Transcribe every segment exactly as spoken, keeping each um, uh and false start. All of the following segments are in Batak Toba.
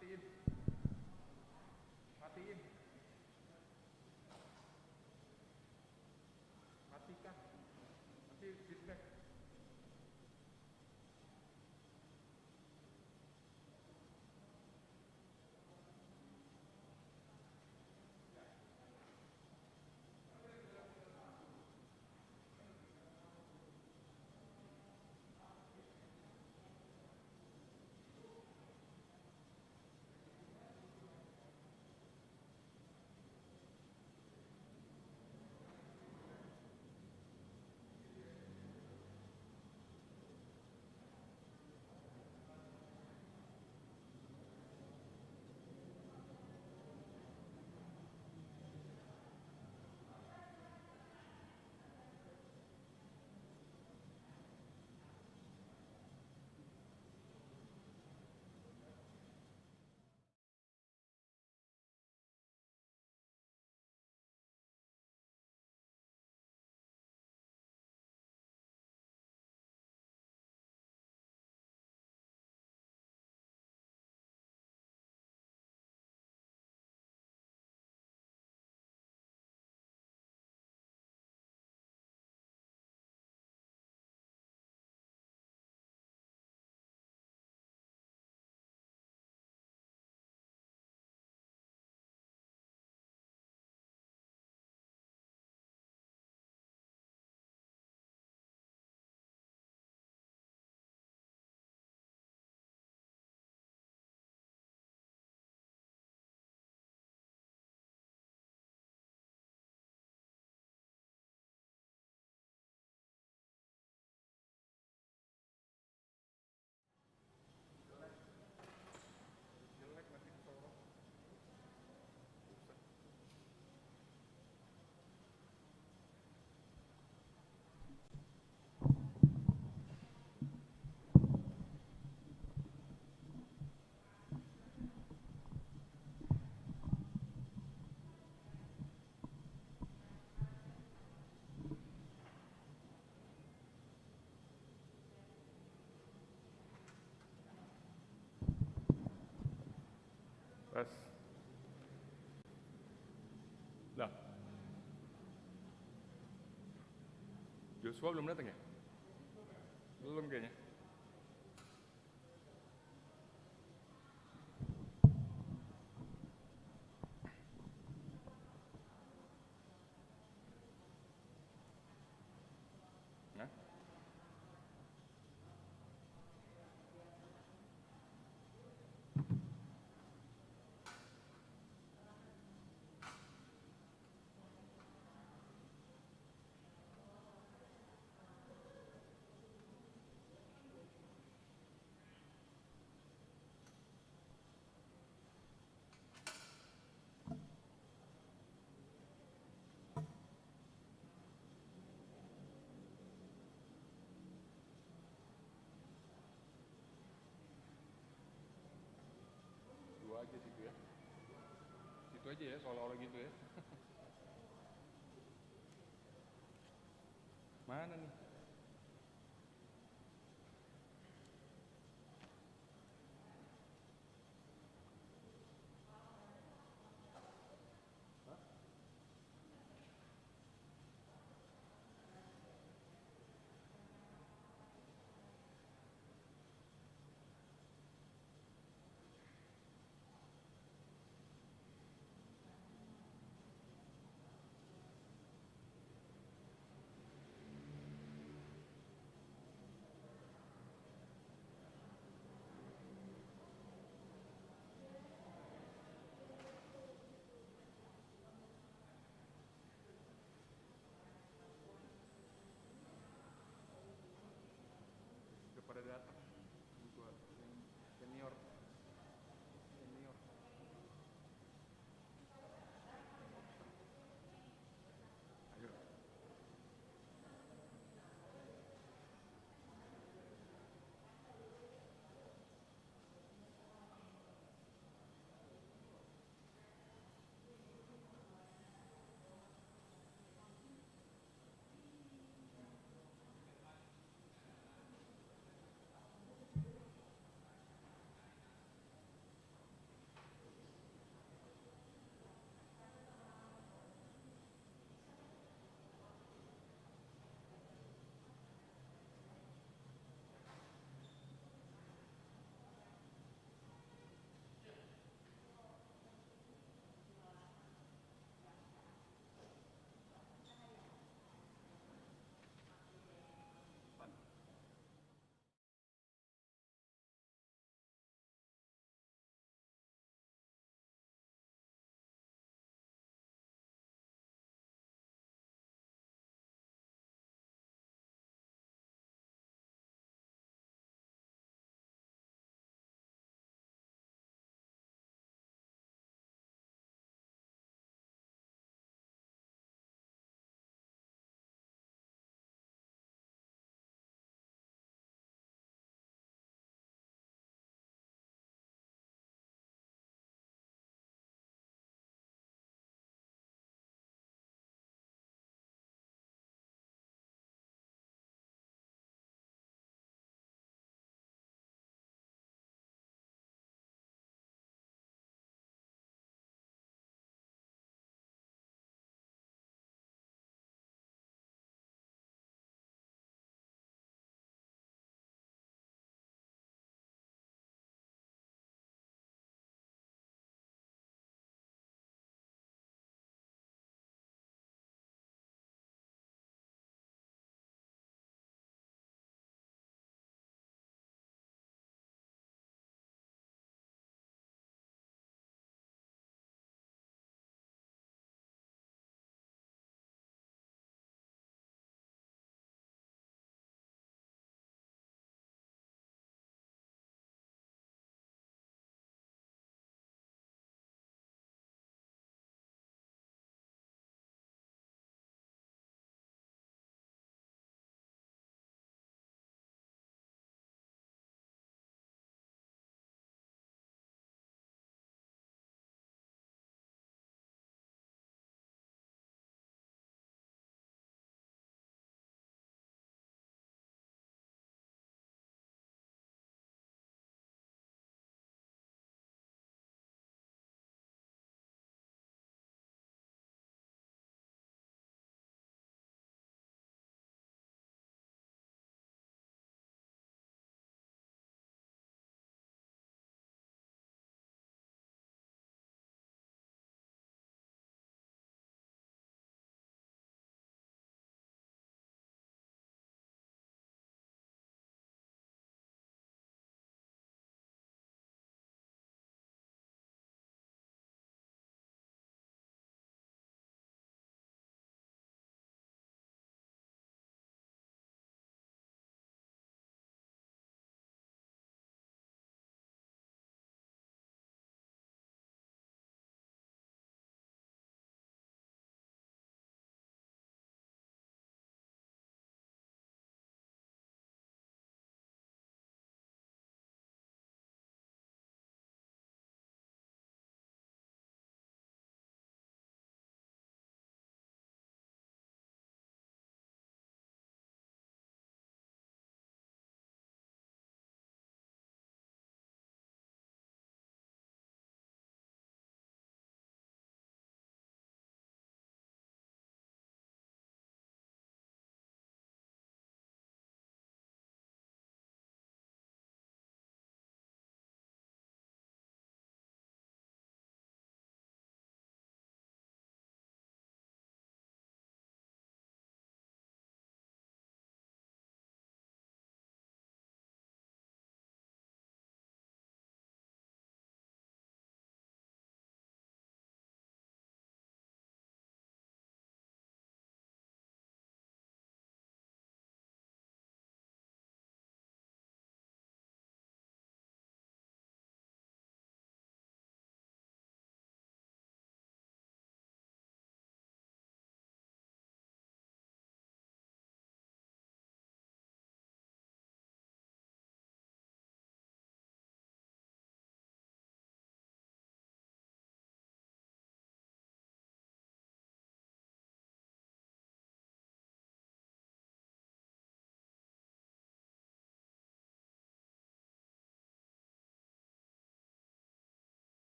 Matiin. Matiin. Matikan. Mati feedback. Pas. Lah. Joshua belum datang ya? Belum kayaknya. Nah. Dua aja situ ya. Situ aja ya, seolah-olah gitu ya. Mana nih?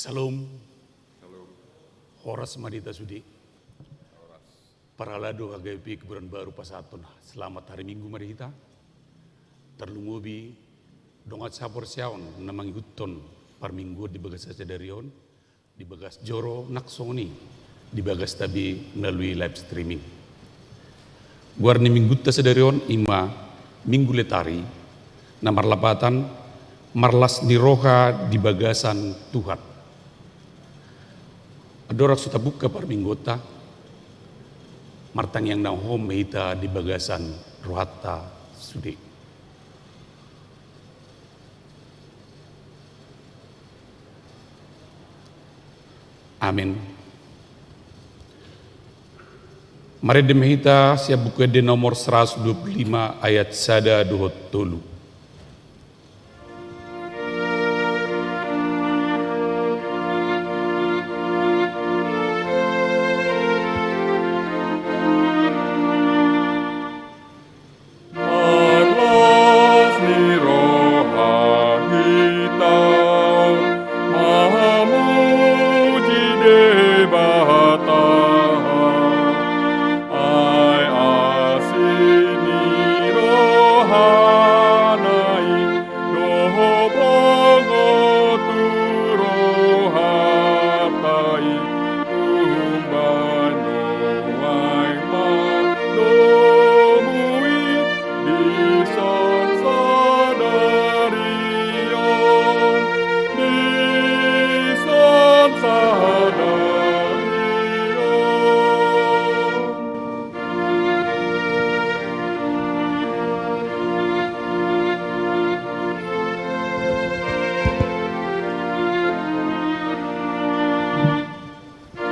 Shalom. Horas ma di hita sude. Parhalado, gabe pe kuburan baru pasahathon selamat hari Minggu ma di hita. Tarlumobi dongan saporseaon na mangihuthon parmingguon di bagasan sadari on, di bagas joro nang songon i di bagasta be melalui live streaming. Goar ni minggunta sadari on i ma Minggu Letari, na marlapatan marlas ni roha di bagasan Tuhan. Andorang so tabuka parmingguonta, martangiang na hohom ma hita di bagasan rohanta sude. Amen. Marende ma hita sian Buku Ende nomor seratus dua puluh lima ayat sada dohot tolu. Marlas ni roha hita on mamuji Debata. Ai asi ni rohana i dohot bongot tu rohanta i. Umbahen nuaeng ma domu i dison sadari on, dison sadari on.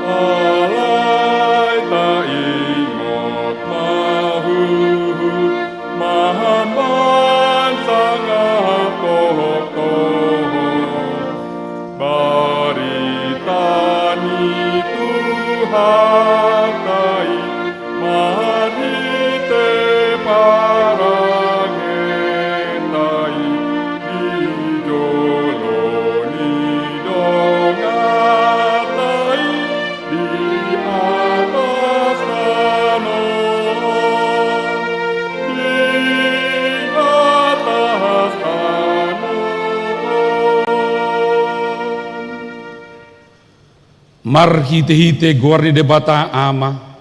Alai taingot ma huhut manamban sangap tohontohon barita ni Tuhanta i, marhite parangenta i di jolo ni donganta i di atas tano on, di atas tano on. Marhitehite goar ni Debata Ama,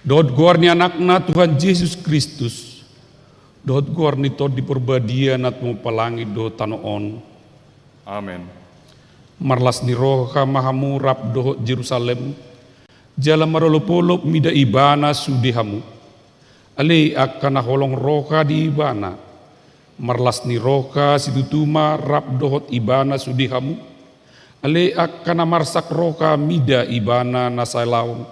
dohot goar ni Anakna Tuhan Jesus Kristus, dohot goar ni Tondi Parbadia na tumompa langit dohot tano on. Amen. Marlas ni roha ma hamu rap dohot Jerusalem, jala marolopolop mida ibana sude hamu. Ale angka na holong roha di ibana, marlas ni roha situtu ma rap dohot ibana sude hamu. Ale angka na marsak roha mida ibana na salaon.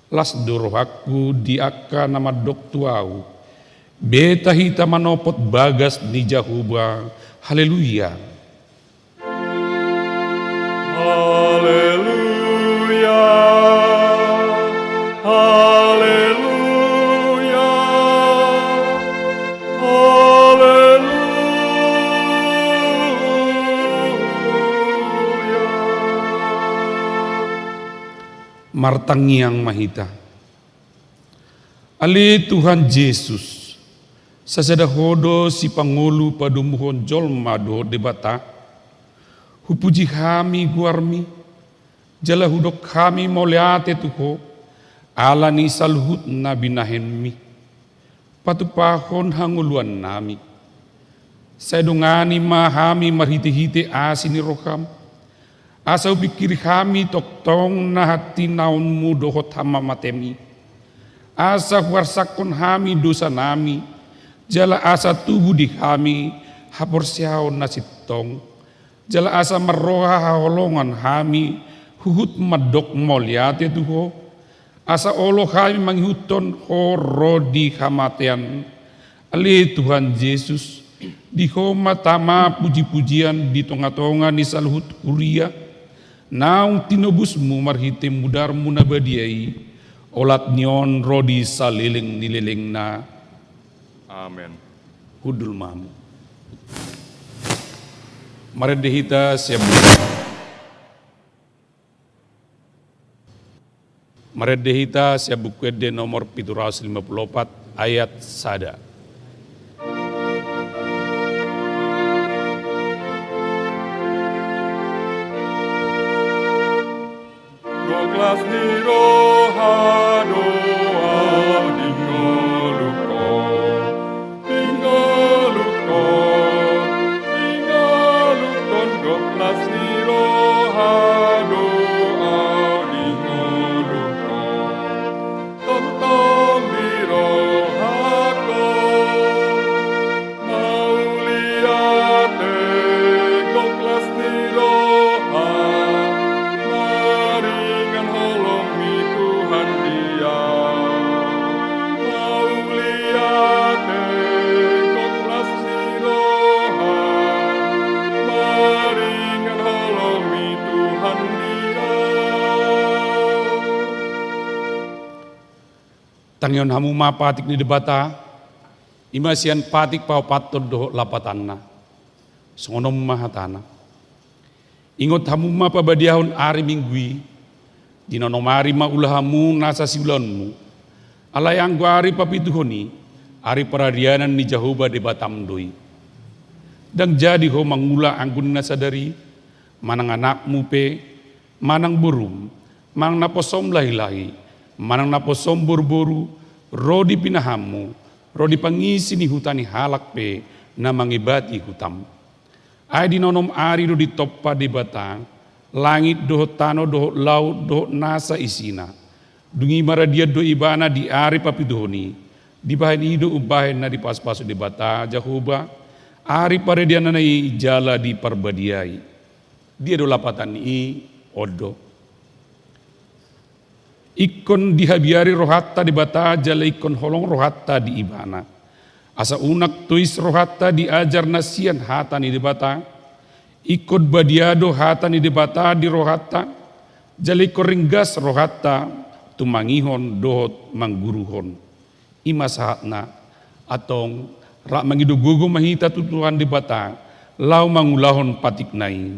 Las do rohangku di angka na mandok tu ahu: Beta hita manopot bagas ni Jahowa. Haleluya. Haleluya. Haleluya. Haleluya. Martangiang ma hita. Ale Tuhan Jesus, sasada Ho do sipangolu padomuhon jolma dohot Debata. Hupuji hami goarmi, jala hudok hami mauliate tu Ho, ala ni saluhut na binahenmi. Patupahon hangoluannami. Sai dongani ma hami marhitehite asi ni roham, asa hupingkiri hami tongtong na hatinaonmu dohot hamamatem i. Asa huarsakhon hami dosanami, jala asa tubu di hami haporseaon na sintong. Jala asa marroha haholongan hami huhut mandok mauliate tu Ho, asa olo hami mangihuthon Ho ro di hamatean. Ale Tuhan Jesus, di Ho ma tama pujipujian di tongatonga ni saluhut huria, naung tinobusmu marhite mudarmu na badia i, olat ni on ro di saleleng ni lelengna. Amen. Hundul ma hamu. Marende hita sian Buku Marende hita sian Buku Ende nomor pitu ratus lima pulu opat, ayat sada. Gok las ni roha do ahu di ngolungkon, di ngolungkon, di ngolungkon, gok las ni roha do ahu di ngolungkon. Tongtong di rohangku mauliate, gok las ni roha maringan holong ni Tuhan di ahu. Mauliate, gok las ni roha maringan holong ni Tuhan di ahu. Tangihon hamu ma patik ni Debata, i ma sian patik paopathon dohot lapatanna. Songon on ma hatana. Ingot hamu ma pabadiahon ari Minggu i, dinonom ari ma ula hamu nasa siulaonmu. Alai anggo ari papituhon i, ari paradianan ni Jahowa Debatam do i. Ndang jadi ho mangula anggo di na sadari, manang anakmu pe, manang borum, manang naposom lahilahi, manang naposom boruboru, ro di pinahanmu, ro di pangisi ni huta ni halak pe na mangebati hutam. Ai dinonom ari do ditompa Debata langit dohot tano dohot laut dohot nasa isina. Dung i maradian do Ibana di ari papituhon i, dibahen i do umbahen na dipasupasu Debata Jahowa ari paradiananna i jala diparbadiai. Dia do lapatan ni i? On do. Ingkon dihabiari rohanta Debata jala ingkon holong rohanta di Ibana. Asa unang tois rohanta di ajar na sian hata ni Debata. Ingkon badia do hata ni Debata di rohanta, jala ingkon ringgas rohanta tumangihon dohot mangguruhon. I ma sahatna, antong, rap mangido gogo ma hita tu Tuhan Debata, laho mangulahon patikna i.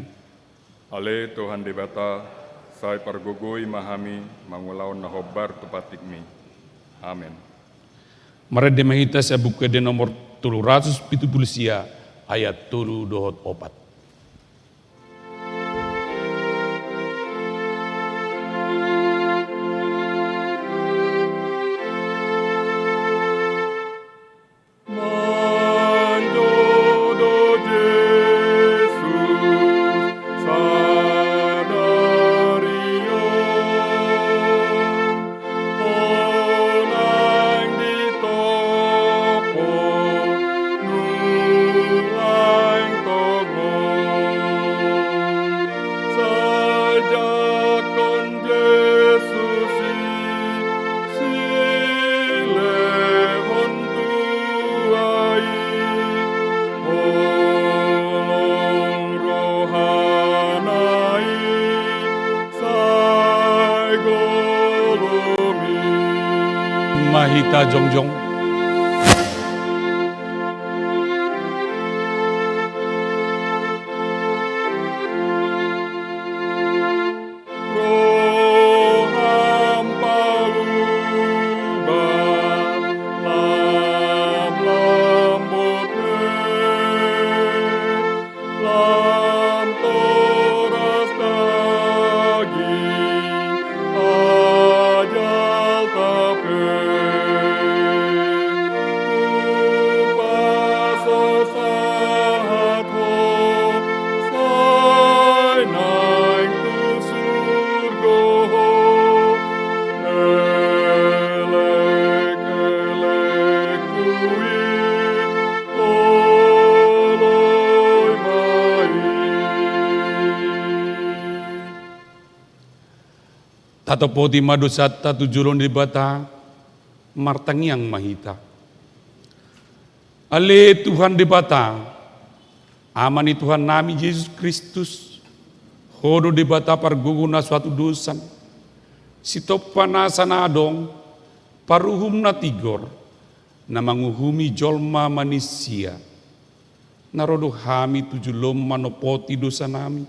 Ale Tuhan Debata, sai pargogoi ma hami mangulahon na hombar tu patikmi. Amen. Marende ma hita sian Buku Ende nomor tolu ratus pitu pulu sia, ayat tolu dohot opat. Manjodo Jesus sadari on, unang ditompa nuaeng tongon. Sai jakkon Jesus i, silehon tua i, holong rohana i, sai golom i. Ma hita jongjong. Roham pauba lam lambot be, lam toras daging ajal tape. Hupasahat ho, sai naeng tu surgo ho, elek-elekku i, holoi ma i. Tatopoti ma dosanta tu jolo ni Debata, martangiang ma hita. Ale Tuhan Debata, Ama ni Tuhannami Jesus Kristus, Ho do Debata pargogo na so hatudosan, sitompa nasa na adong, paruhum na tigor, na manguhumi jolma manisia. Na ro do hami tu jolom manopoti dosanami,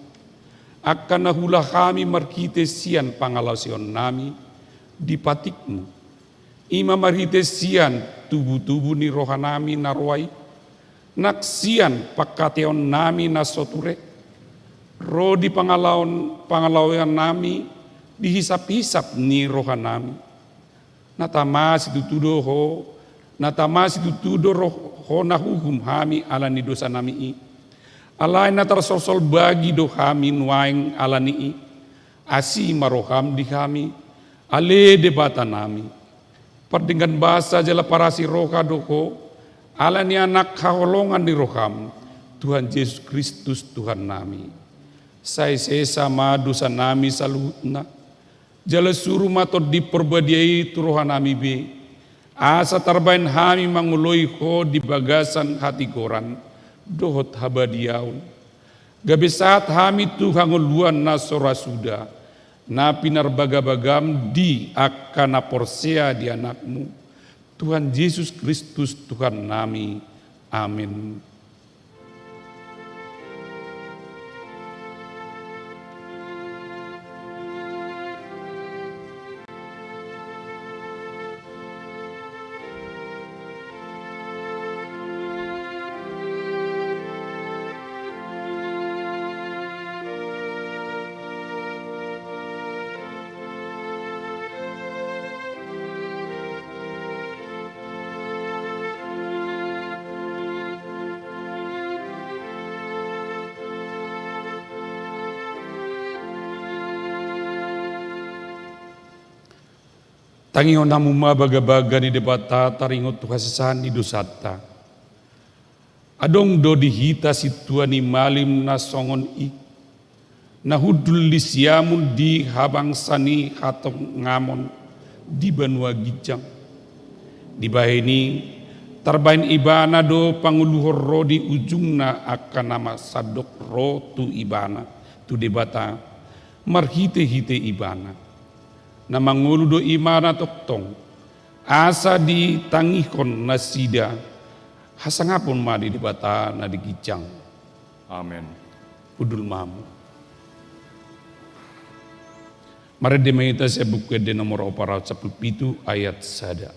angka na huula hami marhite sian pangalaosionnami, di patikmu. I ma marhite sian tubutubu ni rohanami na roa i, nang sian pangkataionnami na so ture, ro di pangalaon pangalaoannami di hisaphisap ni rohanami. Na tama situtu do ho, na tama situtu do ro-, ho na huhum hami ala ni dosanami i. Alai na tarsolsol bagi do hami nuaeng ala ni i. Asi ma roham di hami, ale Debatanami. Pardenggan basa jala parasi roha do ho, ala ni Anak haholongan ni roham, Tuhan Jesus Kristus Tuhannami. Sai sesa ma dosanami saluhutna, jala suru ma Tondi Parbadia i tu rohanami be, asa tarbaen hami mangoloi ho di bagasan hatigoran dohot habadiaon. Gabe sahat hami tu hangoluan na so ra suda, na pinarbagabagam di angka na porsea di Anakmu, Tuhan Jesus Kristus Tuhannami. Amen. Tangihon hamu ma bagabaga ni Debata taringot tu hasesaan ni dosanta. Adong do di hita sintua ni malim na songon i, na hundul di siamun di habangsa ni hatongamon di banua ginjang. Dibahen i, tarbaen ibana do panguluhon ro di ujungna angka na sandok ro tu ibana, tu Debata, marhitehite ibana. Na mangolu do ibana tongtong, asa ditangihon nasida. Hasangapon ma di Debata na di ginjang. Amen. Hundul ma hamu. Marende ma hita sian Buku Ende nomor opat ratus sampulu pitu ayat sada.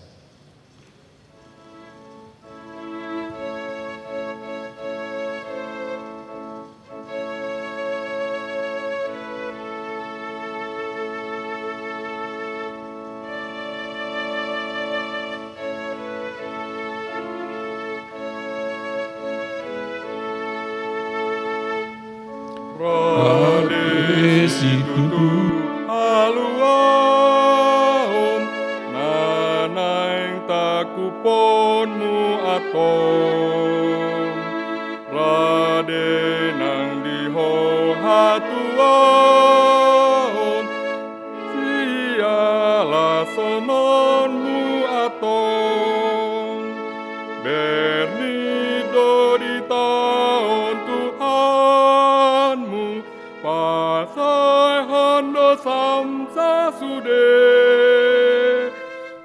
Rade situtu haluaon na naeng tangkuponmu antong. Rade nang di ho hatuaon siala sononmu antong. Bernit do ditaon Tuhanmu, pasaehon dosam sasude.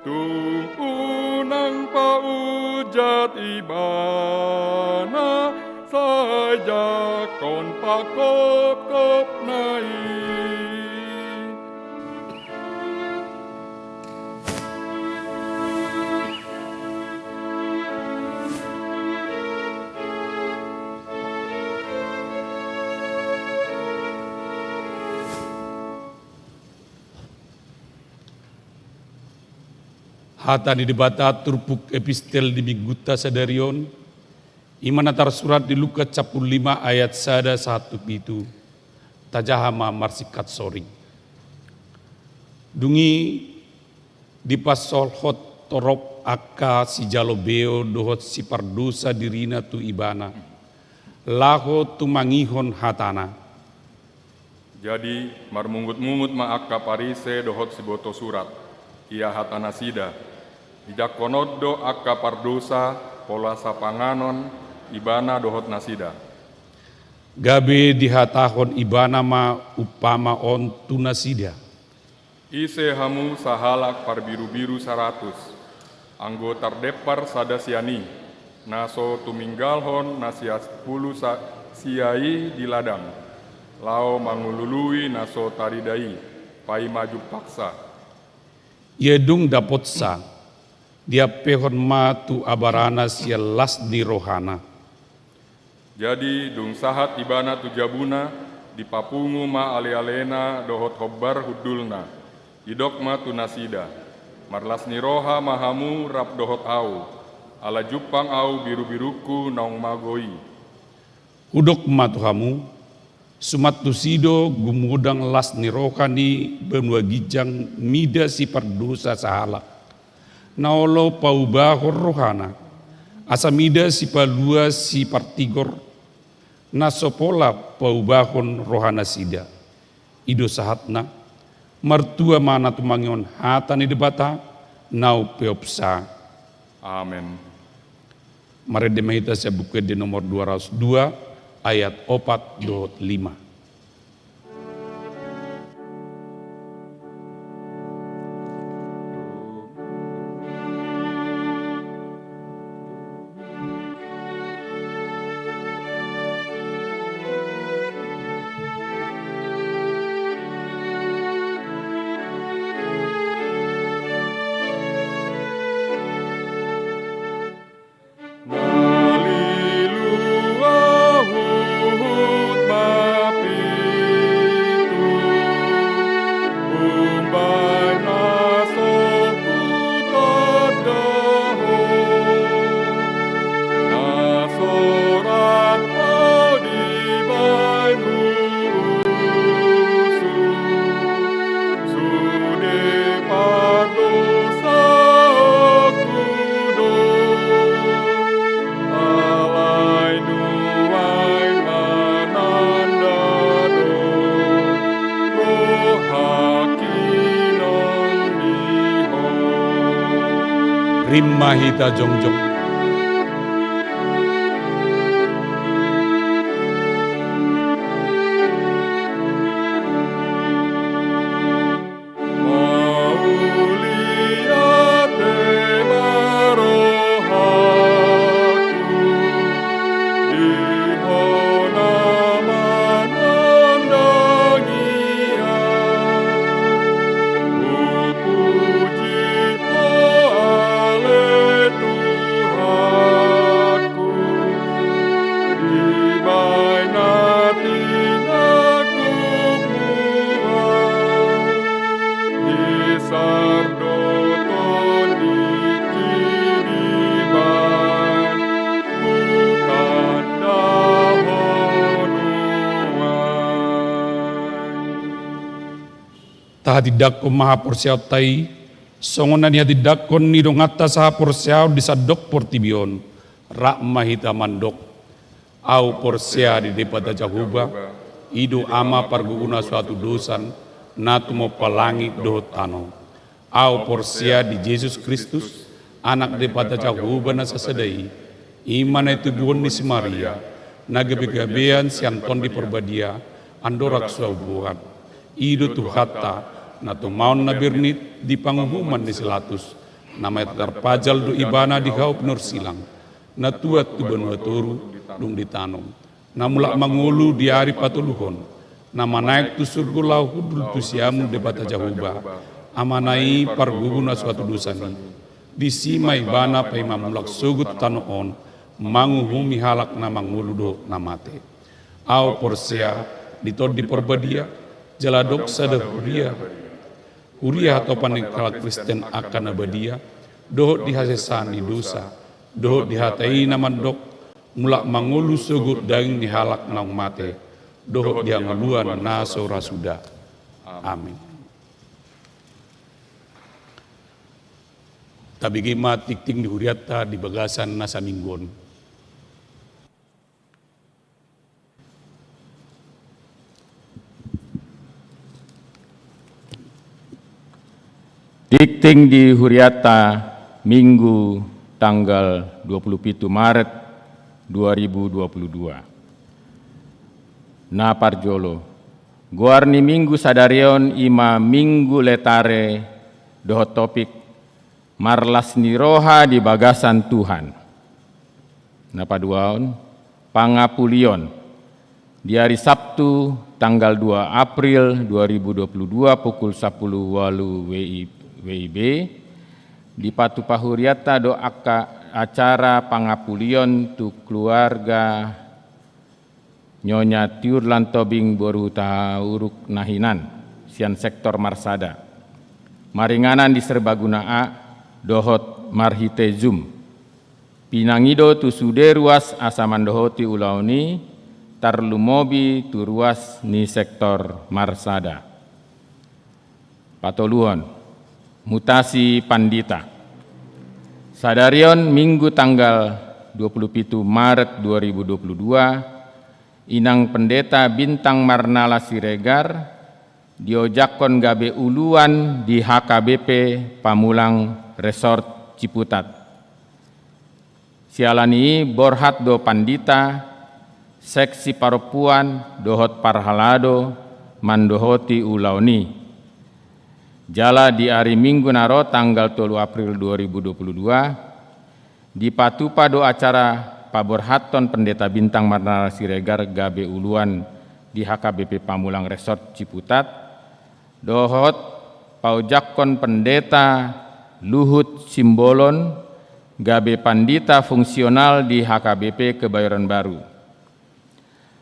Tung unang paujat ibana, sai jangkon pangkopkopna i. Hata ni Debata turpuk epistel di minggunta sadari on, i ma na tarsurat di Lukas sampulu lima ayat sada sahat tu pitu. Tajaha ma marsingkat soring. Dung i dipasolhot torop angka sijalo beo dohot sipardosa dirina tu ibana, laho tumangihon hatana. Jadi marmungutmungut ma angka Parise dohot siboto surat, ia hatanasida, dijangkon on do angka pardosa pola sapanganon ibana dohot nasida. Gabe dihatahon ibana ma umpama on tu nasida. Ise hamu sahalak parbirubiru saratus, anggo tardempar sada sian i, na so tuminggalhon na sia sampulu sa-, sia i di ladang, laho mangulului na so tarida i, paima jumpangsa? Ia dung dapotsa, diampehon ma tu abarana sian las ni rohana. Jadi, dung sahat ibana tu jabuna, dipapungu ma alealena dohot hombar hundulna. Didok ma tu nasida: Marlas ni roha ma hamu rap dohot ahu, ala jumpang ahu birubirungku naung mago i. Hudok ma tu hamu, suman tusi do gumodang las ni roha ni banua ginjang mida sipardosa sahalak, na olo paubahon rohana, asa mida sipalua sipartigor, na so pola paubahon rohanasida. I do sahatna. Martua ma na tumangihon hata ni Debata, na umpeopsa. Amen. Marende ma hita sian Buku Ende nomor dua ratus dua, ayat opat dohot lima. Rap ma hita jongjong. Tahatindangkon ma haporseaonta i, songon na nihatindangkon ni donganta sahaporseaon di sandok portibi on. Rap ma hita mandok: Ahu porsea di Debata Jahowa, i do Ama parguru na so hatudosan, na tumompa langit dohot tano. Ahu porsea di Jesus Kristus, Anak Debata Jahowa na sasada i, i ma na itubuhon ni si Maria, na gabegabean sian Tondi Parbadia, andorang so hauboan. I do Tuhanta, na tumaon na bernit di panguhuman ni si Latus, na mate tarpajal do Ibana di hau pinorsilang, na tuat tu banua toru, dung ditanom, na mulak mangolu di ari patoluhon, na manaek tu surgo laho hundul tu siamun Debata Jahowa, Amana i parguru na so hatudosan i. Disi ma Ibana paima mulak sogot tu tano on, manguhumi halak na mangolu dohot na mate. Ahu porsea di Tondi Parbadia, jala adong sada huria, huria hatopan ni halak Kristen angka na badia, dohot di hasesaan ni dosa, dohot di hata i na mandok, mulak mangolu sogot daging ni halak naung mate, dohot di hangoluan na so ra suda. Amin. Tabege ma tingting ni hurianta di bagasan na saminggu on. Tingting di hurianta Minggu tanggal dua puluh pitu Maret dua ribu dua puluh dua. Na parjolo, goar ni Minggu sadari on i ma Minggu Letare dohot topik Marlas ni roha di bagasan Tuhan. Na paduahon, pangapulion di ari Sabtu tanggal dua April dua ribu dua puluh dua pukul sapuluh ualu W I, W I B, dipatupa hurianta do angka acara pangapulion tu keluarga Nyonya Tiur Lantobing boru Hutauruk na hinan, sian sektor Marsada. Maringanan di Serbaguna A dohot marhite Zoom. Pinangido tu sude ruas asa mandohoti ulaon i, tarlumobi tu ruas ni sektor Marsada. Patoluhon, mutasi pandita. Sadari on Minggu tanggal dua puluh pitu Maret dua ribu dua puluh dua, Inang Pendeta Bintang Marnala Siregar diojakkon gabe uluan di H K B P Pamulang Resort Ciputat. Siala ni i borhat do pandita, seksi parompuan dohot parhalado mandohoti ulaon i. Jala di ari Minggu na ro tanggal tolu April dua ribu dua puluh dua, dipatupa do acara paborhathon Pendeta Bintang Marnala Siregar gabe uluan di H K B P Pamulang Resort Ciputat, dohot paojakkon Pendeta Luhut Simbolon gabe pandita fungsional di H K B P Kebayoran Baru.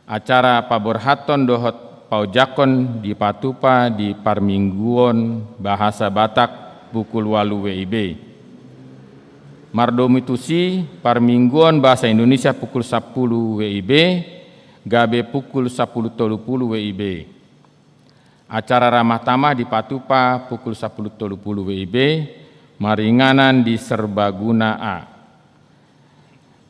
Acara paborhathon dohot paojakkon dipatupa di parmingguon bahasa Batak pukul ualu W I B. Mardomu tusi, parmingguon bahasa Indonesia pukul sampulu W I B gabe pukul sampulu tolu pulu W I B. Acara ramah tamah dipatupa pukul sampulu tolu pulu W I B, maringanan di Serbaguna A.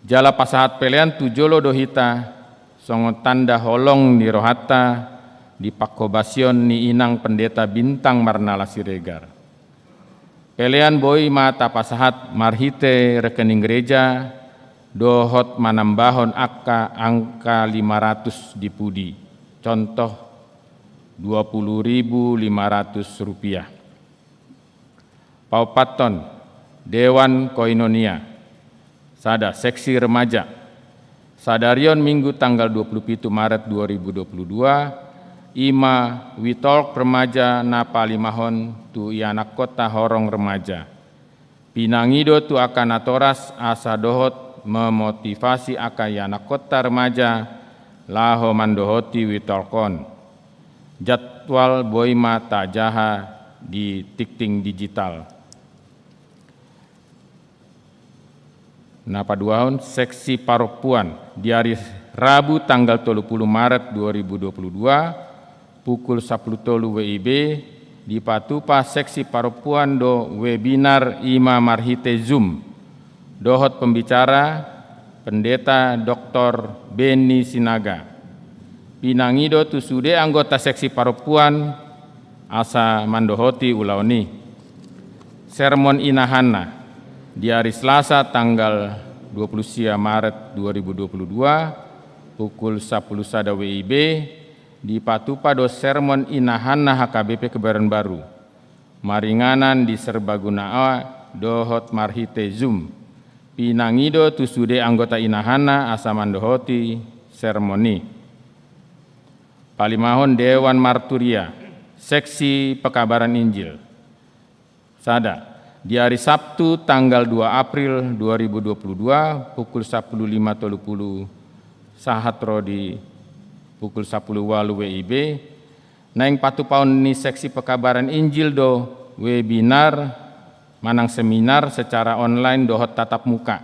Jala pasahat pelean tu jolo do hita, songon tanda holong ni rohanta di panghobasion ni Inang Pendeta Bintang Marnala Siregar. Pelean boi ma tapasahat marhite rekening gereja dohot manambahon angka angka lima ratus di pudi, contoh dua puluh ribu lima ratus rupiah. Paopathon, Dewan Koinonia. Sada, seksi remaja. Sadari on Minggu tanggal dua puluh pitu Maret dua ribu dua puluh dua, i ma WeTalk remaja na palimahon tu ianakkonta horong remaja. Pinangido tu angka natoras asa dohot memotivasi angka ianakkonta remaja laho mandohoti WeTalk on. Jadwal boi ma tajaha di tingting digital. Na paduahon, seksi parompuan. Di ari Rabu tanggal tolu pulu Maret dua ribu dua puluh dua, pukul sampulu tolu W I B, dipatupa seksi parompuan do webinar i ma marhite Zoom. Dohot pembicara, Pendeta Doktor Beni Sinaga. Pinangido tu sude anggota seksi parompuan asa mandohoti ulaon i. Sermon Ina Hanna, di ari Selasa tanggal dua puluh sia Maret dua ribu dua puluh dua, pukul sampulu sada W I B, dipatupa do sermon Ina Hanna H K B P Kebayoran Baru. Maringanan di Serbaguna A dohot marhite Zoom. Pinangido tu sude anggota Ina Hanna asa mandohoti sermon i. Palimahon, Dewan Marturia, seksi pekabaran Injil. Sada, di ari Sabtu tanggal dua April dua ribu dua puluh dua, pukul sampulu lima tolu pulu sahat ro di pukul sampulu ualu W I B, naeng patupaon ni seksi pekabaran Injil do webinar manang seminar secara online dohot tatap muka.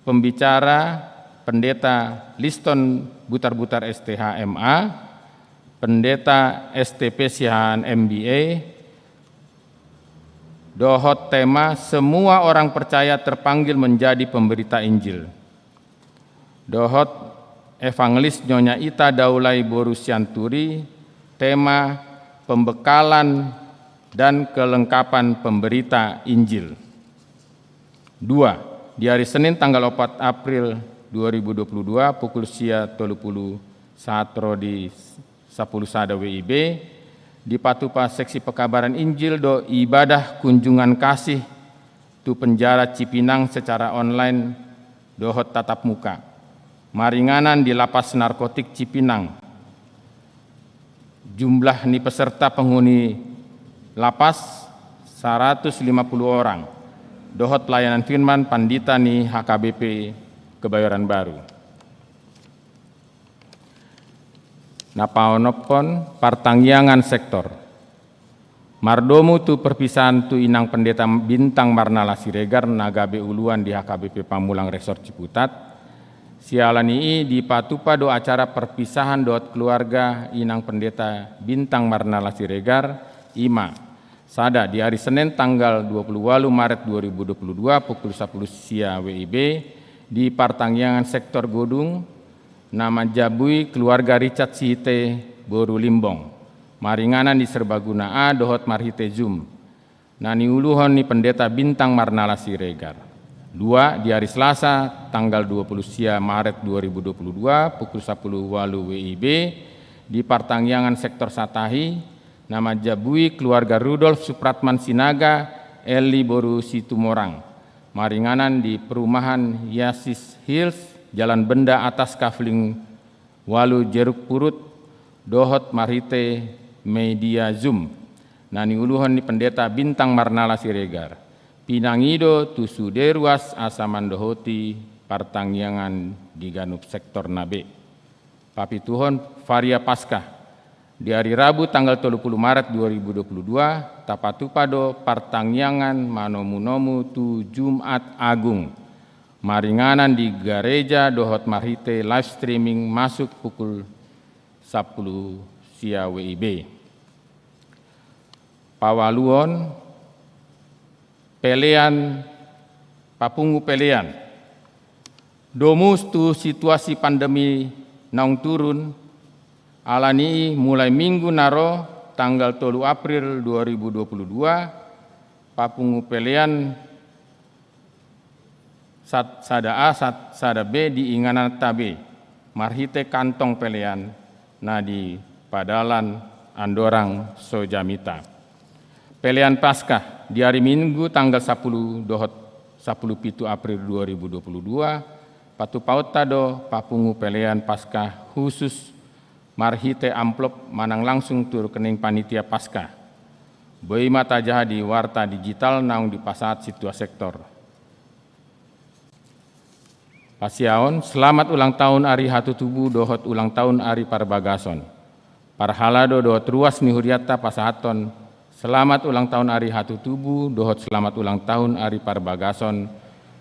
Pembicara, Pendeta Liston Butarbutar S T H M A, Pendeta S T P Siahaan M B A, dohot tema Semua Orang Percaya Terpanggil Menjadi Pemberita Injil. Dohot Evangelis Nyonya Ita Daulay boru Sianturi, tema Pembekalan dan Kelengkapan Pemberita Injil. Dua, di ari Senin tanggal opat April dua ribu dua puluh dua, pukul sia tolu pulu saat ro di sampulu sada W I B, dipatupa seksi pekabaran Injil do ibadah kunjungan kasih tu penjara Cipinang secara online dohot tatap muka. Maringanan di Lapas Narkotik Cipinang. Jumlah ni peserta penghuni lapas saratus lima pulu orang, dohot pelayanan firman pandita ni H K B P Kebayoran Baru. Na paonomhon, partangiangan sektor. Mardomu tu perpisahan tu Inang Pendeta Bintang Marnala Siregar na gabe uluan di H K B P Pamulang Resort Ciputat. Siala ni i dipatupa do acara perpisahan dohot keluarga Inang Pendeta Bintang Marnala Siregar, i ma: sada, di ari Senin tanggal dua pulu ualu Maret dua ribu dua pulu dua pukul sapulu sia W I B di partangiangan sektor Godung, na manjabui keluarga Richard Sihite boru Limbong, maringanan di Serbaguna A dohot marhite Zoom, na niuluhon ni Pendeta Bintang Marnala Siregar. Dua, di ari Selasa tanggal dua pulu sia Maret dua ribu dua pulu dua pukul sapulu ualu W I B di partangiangan sektor Satahi, na manjabui keluarga Rudolf Supratman Sinaga, Eli boru Situmorang, maringanan di perumahan Yasis Hills, Jalan Benda Atas Kafling ualu Jeruk Purut, dohot marhite media Zoom, na niuluhon ni Pendeta Bintang Marnala Siregar. Pinangido tu sude ruas asa mandohoti partangiangan di ganup sektorna be. Papituhon, Varia Paskah. Di ari Rabu tanggal tolu pulu Maret dua ribu dua pulu dua, tapatupa do partangiangan manomunomu tu Jumat Agung, maringanan di gareja dohot marhite live streaming masuk pukul sapulu sia W I B. Paualuhon, pelean, papungu pelean. Domu tu situasi pandemi naung turun, ala ni i mulai minggu na ro tanggal tolu April dua ribu dua pulu dua, papungu pelean sat-, sada A, sat-, sada B di ingananta be, marhite kantong pelean na di Padalan Andorang Sojamita. Pelean Paskah di ari Minggu tanggal sapulu dohot sapulu pitu April dua ribu dua pulu dua, patupaonta do papungu pelean Paskah khusus marhite amplop manang langsung tu rekening panitia Paskah. Boi ma tajaha di warta digital naung dipasahat sintua sektor. Pasiaon, selamat ulang tahun ari hatutubu dohot ulang tahun ari parbagason. Parhalado dohot ruas ni hurianta pasahathon selamat ulang tahun ari hatutubu dohot selamat ulang tahun ari parbagason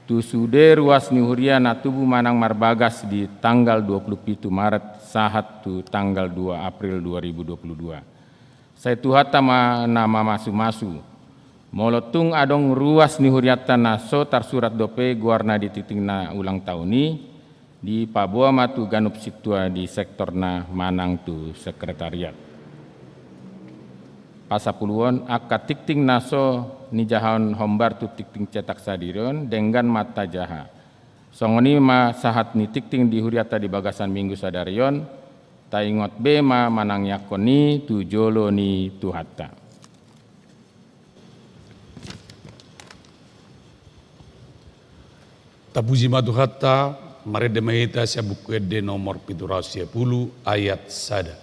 tu sude ruas ni huria na tubu manang marbagas di tanggal dua pulu pitu Maret sahat tu tanggal dua April dua ribu dua pulu dua. Sai Tuhanta ma na mamasumasu. Molo tung adong ruas ni hurianta na so tarsurat dope goarna di tingting na ulang tahun i, dipaboa ma tu ganup sintua di sektorna manang tu sekretariat. Pasapuluon, angka tingting na so nijahahon hombar tu tingting cetak sadari on, denggan ma tajaha. Songon i ma sahat ni tingting di hurianta di bagasan Minggu sadari on, taingot be ma manangiangkon i tu jolo ni Tuhanta. Tapuji ma Tuhanta, marende ma hita sian Buku Ende nomor pitu ratus sia pulu ayat sada.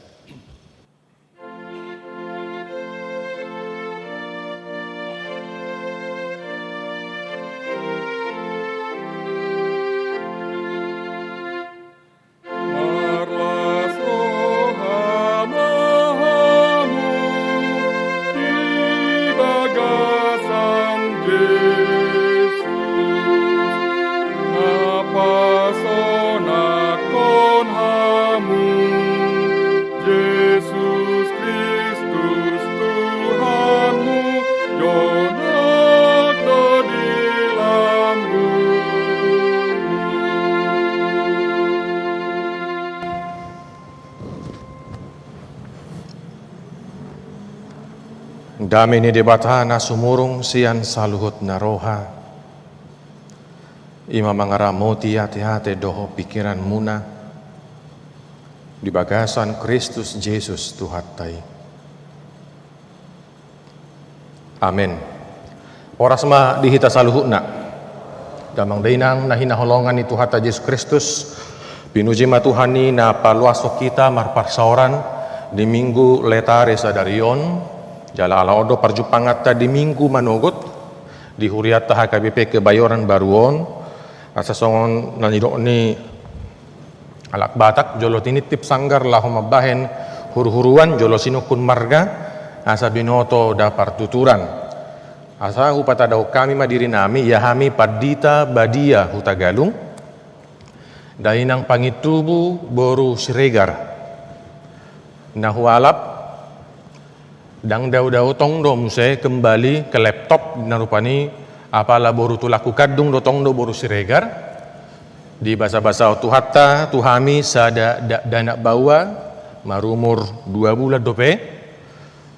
Marlas roha ma hamu di bagasan Jesus, na pasonangkon hamu Jesus Kristus Tuhanmu, jonok do di lambungmu. Dame ni Debata na sumurung sian saluhut na roha, i ma mangaramoti ateate dohot pingkiranmuna di bagasan Kristus Jesus Tuhanta i. Amen. Horas ma di hita saluhutna. Damang dainang na hinaholongan ni Tuhanta Jesus Kristus, pinuji ma Tuhan i na paluashon hita marparsaoran di Minggu Letare sadari on, Jala ala on do parjumpanganta di Minggu manogot di hurianta H K B P Kebayoran Baru on, asa songon na nidok ni halak Batak, jolo tinitip sanggar laho mambahen huru-huruan, jolo sinungkun marga asa binoto da partuturan. Asa hupatadahon hami ma dirinami, ia hami pandita badia Hutagalung, dainang Pangintubu boru Siregar. Na hualap, ndang dao-dao tong do muse kembali ke laptop na rupani, apala boru tulangku kandung do tong do boru Siregar. Dibasa-basahon Tuhanta tu hami sada dakdanak baoa, marumur dua bulan dope.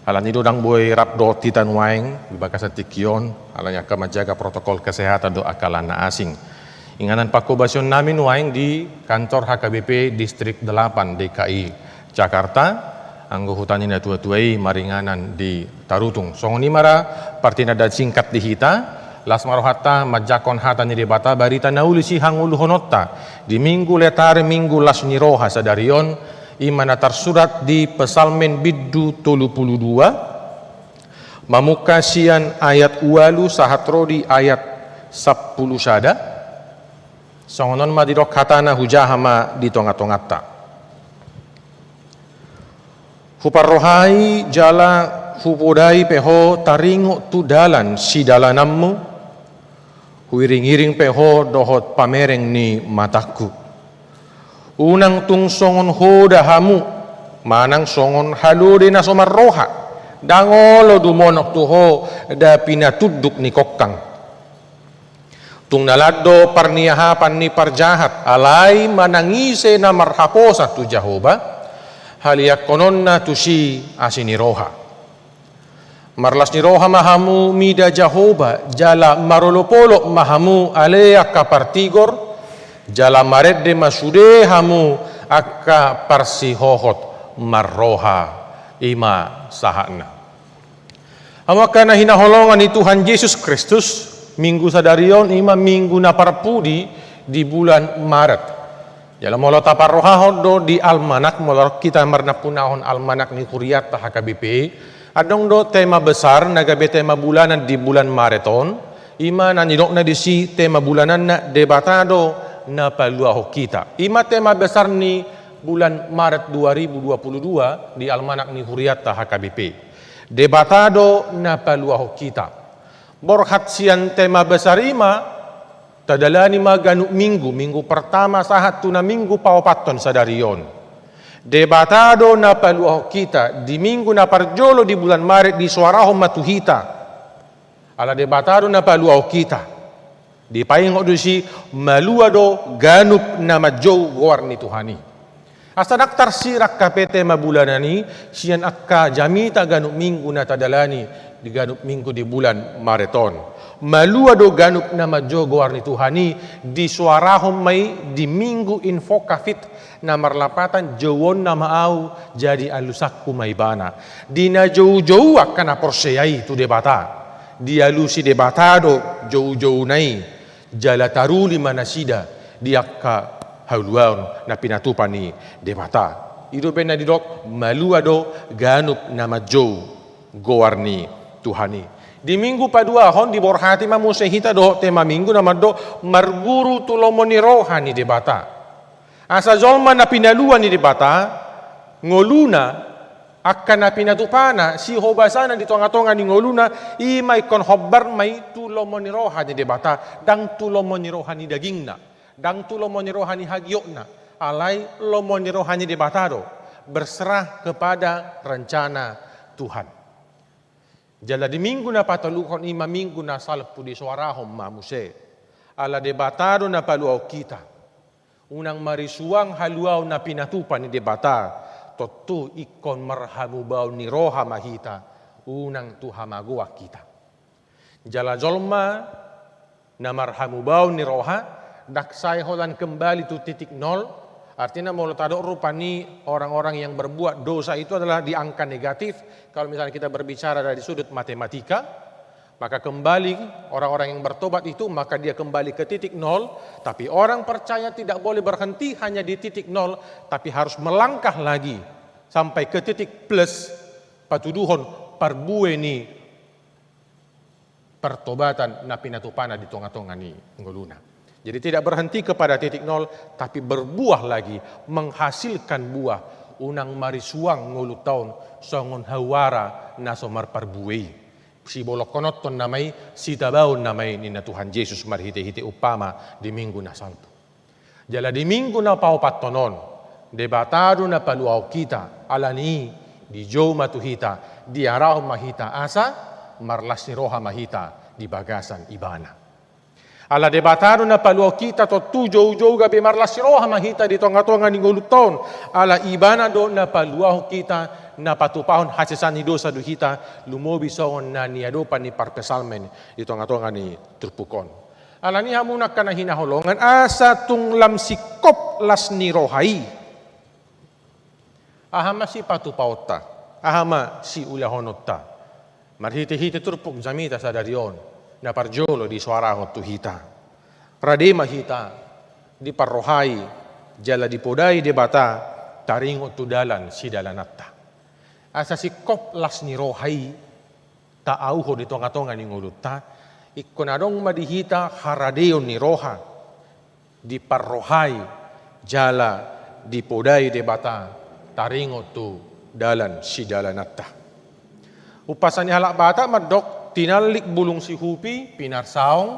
Alani do ndang boi rap dohot hita nuaeng di bagasan tingki on, alani angka manjaga protokol kesehatan dohot angka na asing. Inganan panghobasion nami nuaeng di kantor H K B P Distrik Delapan D K I Jakarta, anggo huta ni natua-tua i maringanan di Tarutung. Songon i ma ra partinandaan singkat di hita, las ma rohanta manjangkon hata ni Debata, barita na uli sihangoluhononta di Minggu Letare, Minggu las ni roha sadari on, i ma na tarsurat di Psalmen bindu tolu pulu dua, mamungka sian ayat ualu sahat ro di ayat sampulu sada. Songon on ma didok hatana, hujaha ma di tonga-tonganta. Huparrohai jala hupodai pe ho taringot tu dalan sidalananmu, huiring-iring pe ho dohot pamereng ni matangku. Unang tung songon hoda hamu, manang songon halode na so marroha, ndang olo dumonok tu ho da pinatunduk ni kongkang. Tung na lam do parniahapan ni parjahat, alai manang ise na marhaposan tu Jahowa, haliangkononna tusi asi ni roha. Marlas ni roha ma hamu mida Jahowa, jala marolop-olop ma hamu ale angka partigor, jala marende ma sude hamu angka parsihohot marroha. I ma sahatna. Hamu angka na hinaholongan ni Tuhan Jesus Kristus, Minggu sadari on i ma Minggu na parpudi di bulan Maret. Jala molo taparrohahon do di almanak, molo hita marnampunahon almanak ni hurianta H K B P, adong do tema besar na gabe tema bulanan di bulan Maret on, i ma na nidokna disi tema bulananna Debata do na paluahon hita. I ma tema besar ni bulan Maret dua ribu dua puluh dua di almanak ni hurianta H K B P. Debata do na paluahon hita. Borhat sian tema besar i ma, tadalani ma ganup Minggu, Minggu pertama sahat tu na Minggu paopathon sadari on. Debata do na paluahon hita di Minggu na parjolo di bulan Maret, disoarahon ma tu hita. Ala Debata do na paluahon hita. Dipaingot do disi, malua do ganup na manjou goar ni Tuhan i. Asa ndang tarsirang hape tema bulanan i sian angka jamita ganup Minggu na tadalani di ganup Minggu di bulan Maret on. Malua do ganup na manjou goar ni Tuhan i, disoarahon ma i di Minggu Invocavit na marlapatan, jouonna ma ahu, jadi alusanku ma ibana. Di na joujou angka na porsea i tu Debata, dialusi Debata do joujouna i, jala taruli ma nasida di angka haluaon na pinatupa ni Debata. I do umbahen na didok, malua do ganup na manjou goar ni Tuhan i. Di Minggu paduahon diborhati ma muse hita dohot tema Minggu na mandok, marguru tu lomo ni roha ni Debata. Asa jolma na pinalua ni Debata, ngoluna, angka na pinatupana, sihobasana di tonga-tonga ni ngoluna, i ma ingkon hombar ma i tu lomo ni roha ni Debata, ndang tu lomo ni roha ni dagingna, ndang tu lomo ni roha ni hagiotna, alai lomo ni roha ni Debata do, berserah kepada rencana Tuhan. Jala di Minggu na patoluhon, i ma Minggu na salpu, disoarahon ma muse, ala Debata do na paluahon hita. Unang marisuang haluaon na pinatupa ni Debata, tontu ingkon marhamubaon ni roha ma hita, unang tu hamagoan hita. Jala jolma na marhamubaon ni roha, ndang sai holan kembali tu titik nol. Artina, molo tadok rupani orang-orang yang berbuat dosa itu adalah di angka negatif, kalau misalnya kita berbicara dari sudut matematika, maka kembali orang-orang yang bertobat itu, maka dia kembali ke titik nol. Tapi orang percaya tidak boleh berhenti hanya di titik nol, tapi harus melangkah lagi sampai ke titik plus, patuduhon parbue ni pertobatan na pinatupana di tonga-tonga ni ngoluna. Jadi tidak berhenti kepada titik nol, tapi berbuah lagi, menghasilkan buah, unang marisuang ngolunta on songon hauara na so marparbue i. Sibolongkononhon nama i, sitabaon nama i ninna Tuhan Jesus marhite-hite umpama di Minggu na salpu. Jala di Minggu na paopathon on, Debata do na paluahon hita, alani i dijou ma tu hita, diarahon ma hita asa marlas ni roha ma hita di bagasan Ibana. Ala Debata do na paluahon hita, tontu jou-jou gabe marlas ni roha ma hita di tonga-tonga ni ngolunta on, ala Ibana do na paluahon hita, na patupahon hasesaan ni dosa do hita, lumobi songon na niadopan ni parpsalmen di tonga-tonga ni turpuk on. Alani i hamu angka na hinaholongan, asa tung lam singkop las ni roha i, aha ma sipatupaonta, aha ma siulahononta? Marhite-hite turpuk jamita sadari on, na parjolo disoarahon tu hita. Rade ma hita diparrohai jala dipodai Debata taringot tu dalan sidalananta. Asa singkop las ni roha i taauhon di tonga-tonga ni ngolunta, ingkon adong ma di hita haradeon ni roha, diparrohai jala dipodai Debata taringot tu dalan sidalananta. Umpasa ni halak Batak mandok, tinallik bulung sihupi, pinarsaong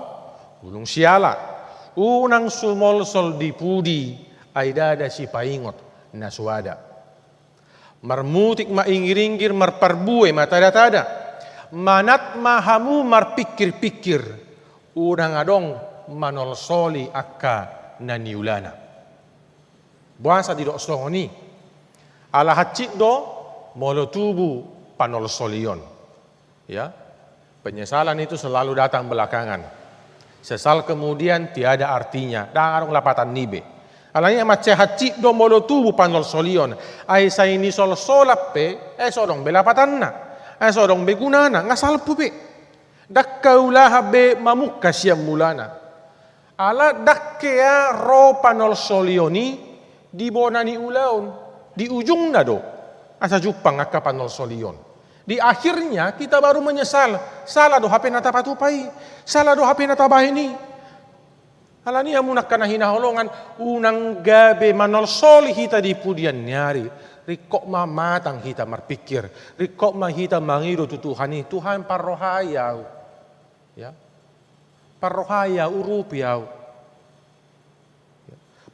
bulung siala. Unang sumolsol di pudi, ai ndada sipaingot na suada. Marmutik ma inggir-inggir, marparbue ma tada-tada. Manat ma hamu marpingkir-pingkir, unang adong manolsoli angka na niulana. Boasa didok songon i? Ala hansit do molo tubu panolsolion. Ya, penyesalan itu selalu datang belakangan. Sesal kemudian tiada artinya, ndang adong lapatan ni be. Alani i mansai hansit do molo tubu panolsolion, ai sai nisolsolan pe, ai so adong be lapatanna, ai so adong be gunana, nga salpu be. Ndang haulahan be mamungka sian mulana. Ala ndang hea ro panolsolion i di bona ni ulaon, di ujungna do asa jumpang angka panolsolion. Di akhirnya kita baru menyesal, sala do hape na tapatupa i, sala do hape na tabahen i. Alani i hamu angka na hinaholongan, unang gabe manolsoli hita di pudian ni ari. Ringkot ma matang hita marpingkir, ringkot ma hita mangido tu Tuhan i, Tuhan, parrohai au. Ya. Parrohai au, urupi au.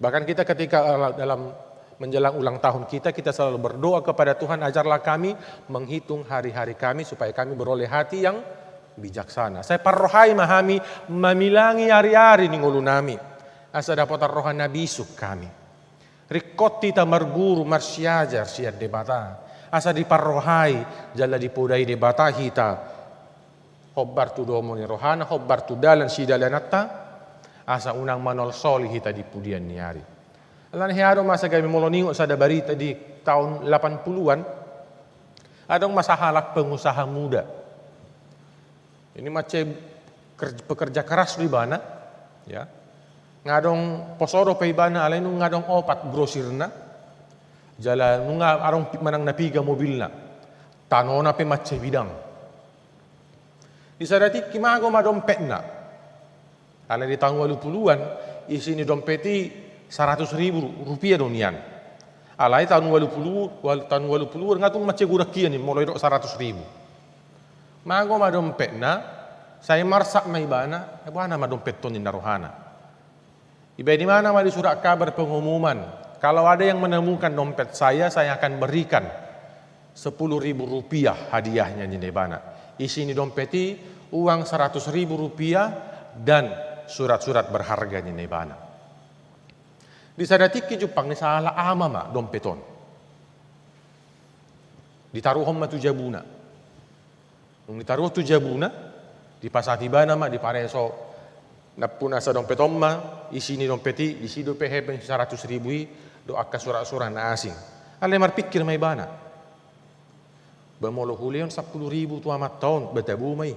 Bahkan kita ketika, eh, dalam menjelang ulang tahun kita, kita selalu berdoa kepada Tuhan, ajarlah kami menghitung hari-hari kami supaya kami beroleh hati yang bijaksana. Sai parrohai ma hami mamilangi ari-ari ni ngolunami, asa dapotan roha na bisuk hami. Ringkot hita marguru, marsiajar sian Debata, asa diparrohai jala dipodai Debata hita, hombar tu domu ni rohana, hombar tu dalan sidalananta, asa unang manolsoli hita di pudian ni ari. Alani i adong masa, gabe molo niingot sada barita di tahun delapan puluhan, adong ma sahalak pengusaha muda. Ini mansai ker-, pekerja keras do ibana, ya. Nga adong poso dope ibana, alai nunga adong opat grosirna, jala nunga adong pi-, manang na piga mobilna. Tanona pe mansai bidang. Di sada tingki mago ma dompetna. Alai di tahun ualu puluhan, isi ni dompet i saratus ribu rupiah do nian. Alai tahun ualu pulu, ual-, tahun ualu puluhan nga tung mansai godang hian i molo didok saratus ribu. Mago ma dompetna, sai marsak ma ibana, eh, boha nama dompet on ninna rohana. Ibaen ibana ma di surat kabar pengumuman, kalau ada yang menemukan dompet saya, saya akan berikan sepuluh ribu rupiah hadiahnya, ninna ibana. Isi ni dompet i uang seratus ribu rupiah dan surat-surat berharga, ninna ibana. Di sada tingki jumpang ni sahalak ama ma dompet on. Ditaruhon ma tu jabuna. Dung ditaruhon tu jabuna, dipasahat ibana ma, dipareso nampuna asa dompet on ma, isi ni dompet i, disi dope hepeng saratus ribu i, dohot angka surat-surat na asing. Alai marpingkir ma ibana. Ba molo hulehon sampulu ribu tu amanta on, ba tabo ma i.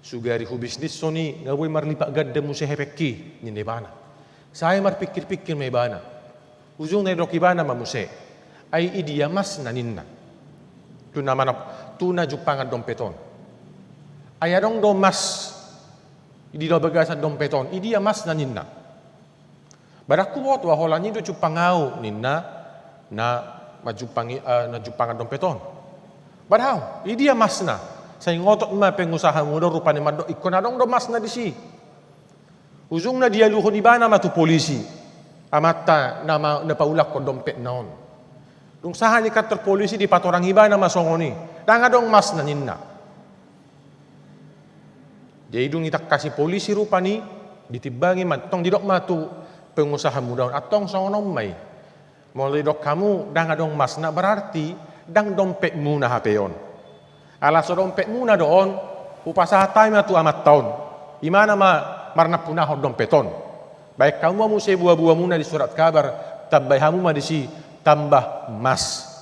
Sugari hubisnishon i, nga boi marlipat ganda muse hepengki, ninna ibana. Sai marpingkir-pingkir ma ibana. Ujungna didok ibana ma muse. Ai i dia masna ninna. Tu na mana, tu na jumpangan dompet on. Ai adong do mas di do bagasan dompet on, idia masna ninna. Badan huboto, holan i do jumpang ahu ninna, na manjumpangi, eh, na jumpangan dompet on. Badan au, idia masna? Sai ngotot ma pengusaha muda on rupani mandok, ingkon adong do masna disi. Ujungna dialuhon ibana ma tu polisi amanta na ma-, na paulakkon dompetna on. Dung sahat i kantor polisi, dipatorang ibana ma songon i. Ndang adong masna ninna. Jadi dung ditangkasi polisi rupani, ditimbangi ma, tong didok ma tu pengusaha muda on, antong songon on ma i. Molo didok hamu ndang adong masna, berarti ndang dompetmuna hape on. Ala so dompetmuna do on, hupasahat hami ma tu amanta on. Ibana ma marnampunahon dompet on. Baen hamu ma muse buabuamuna di surat kabar, tambai hamu ma disi tambah mas.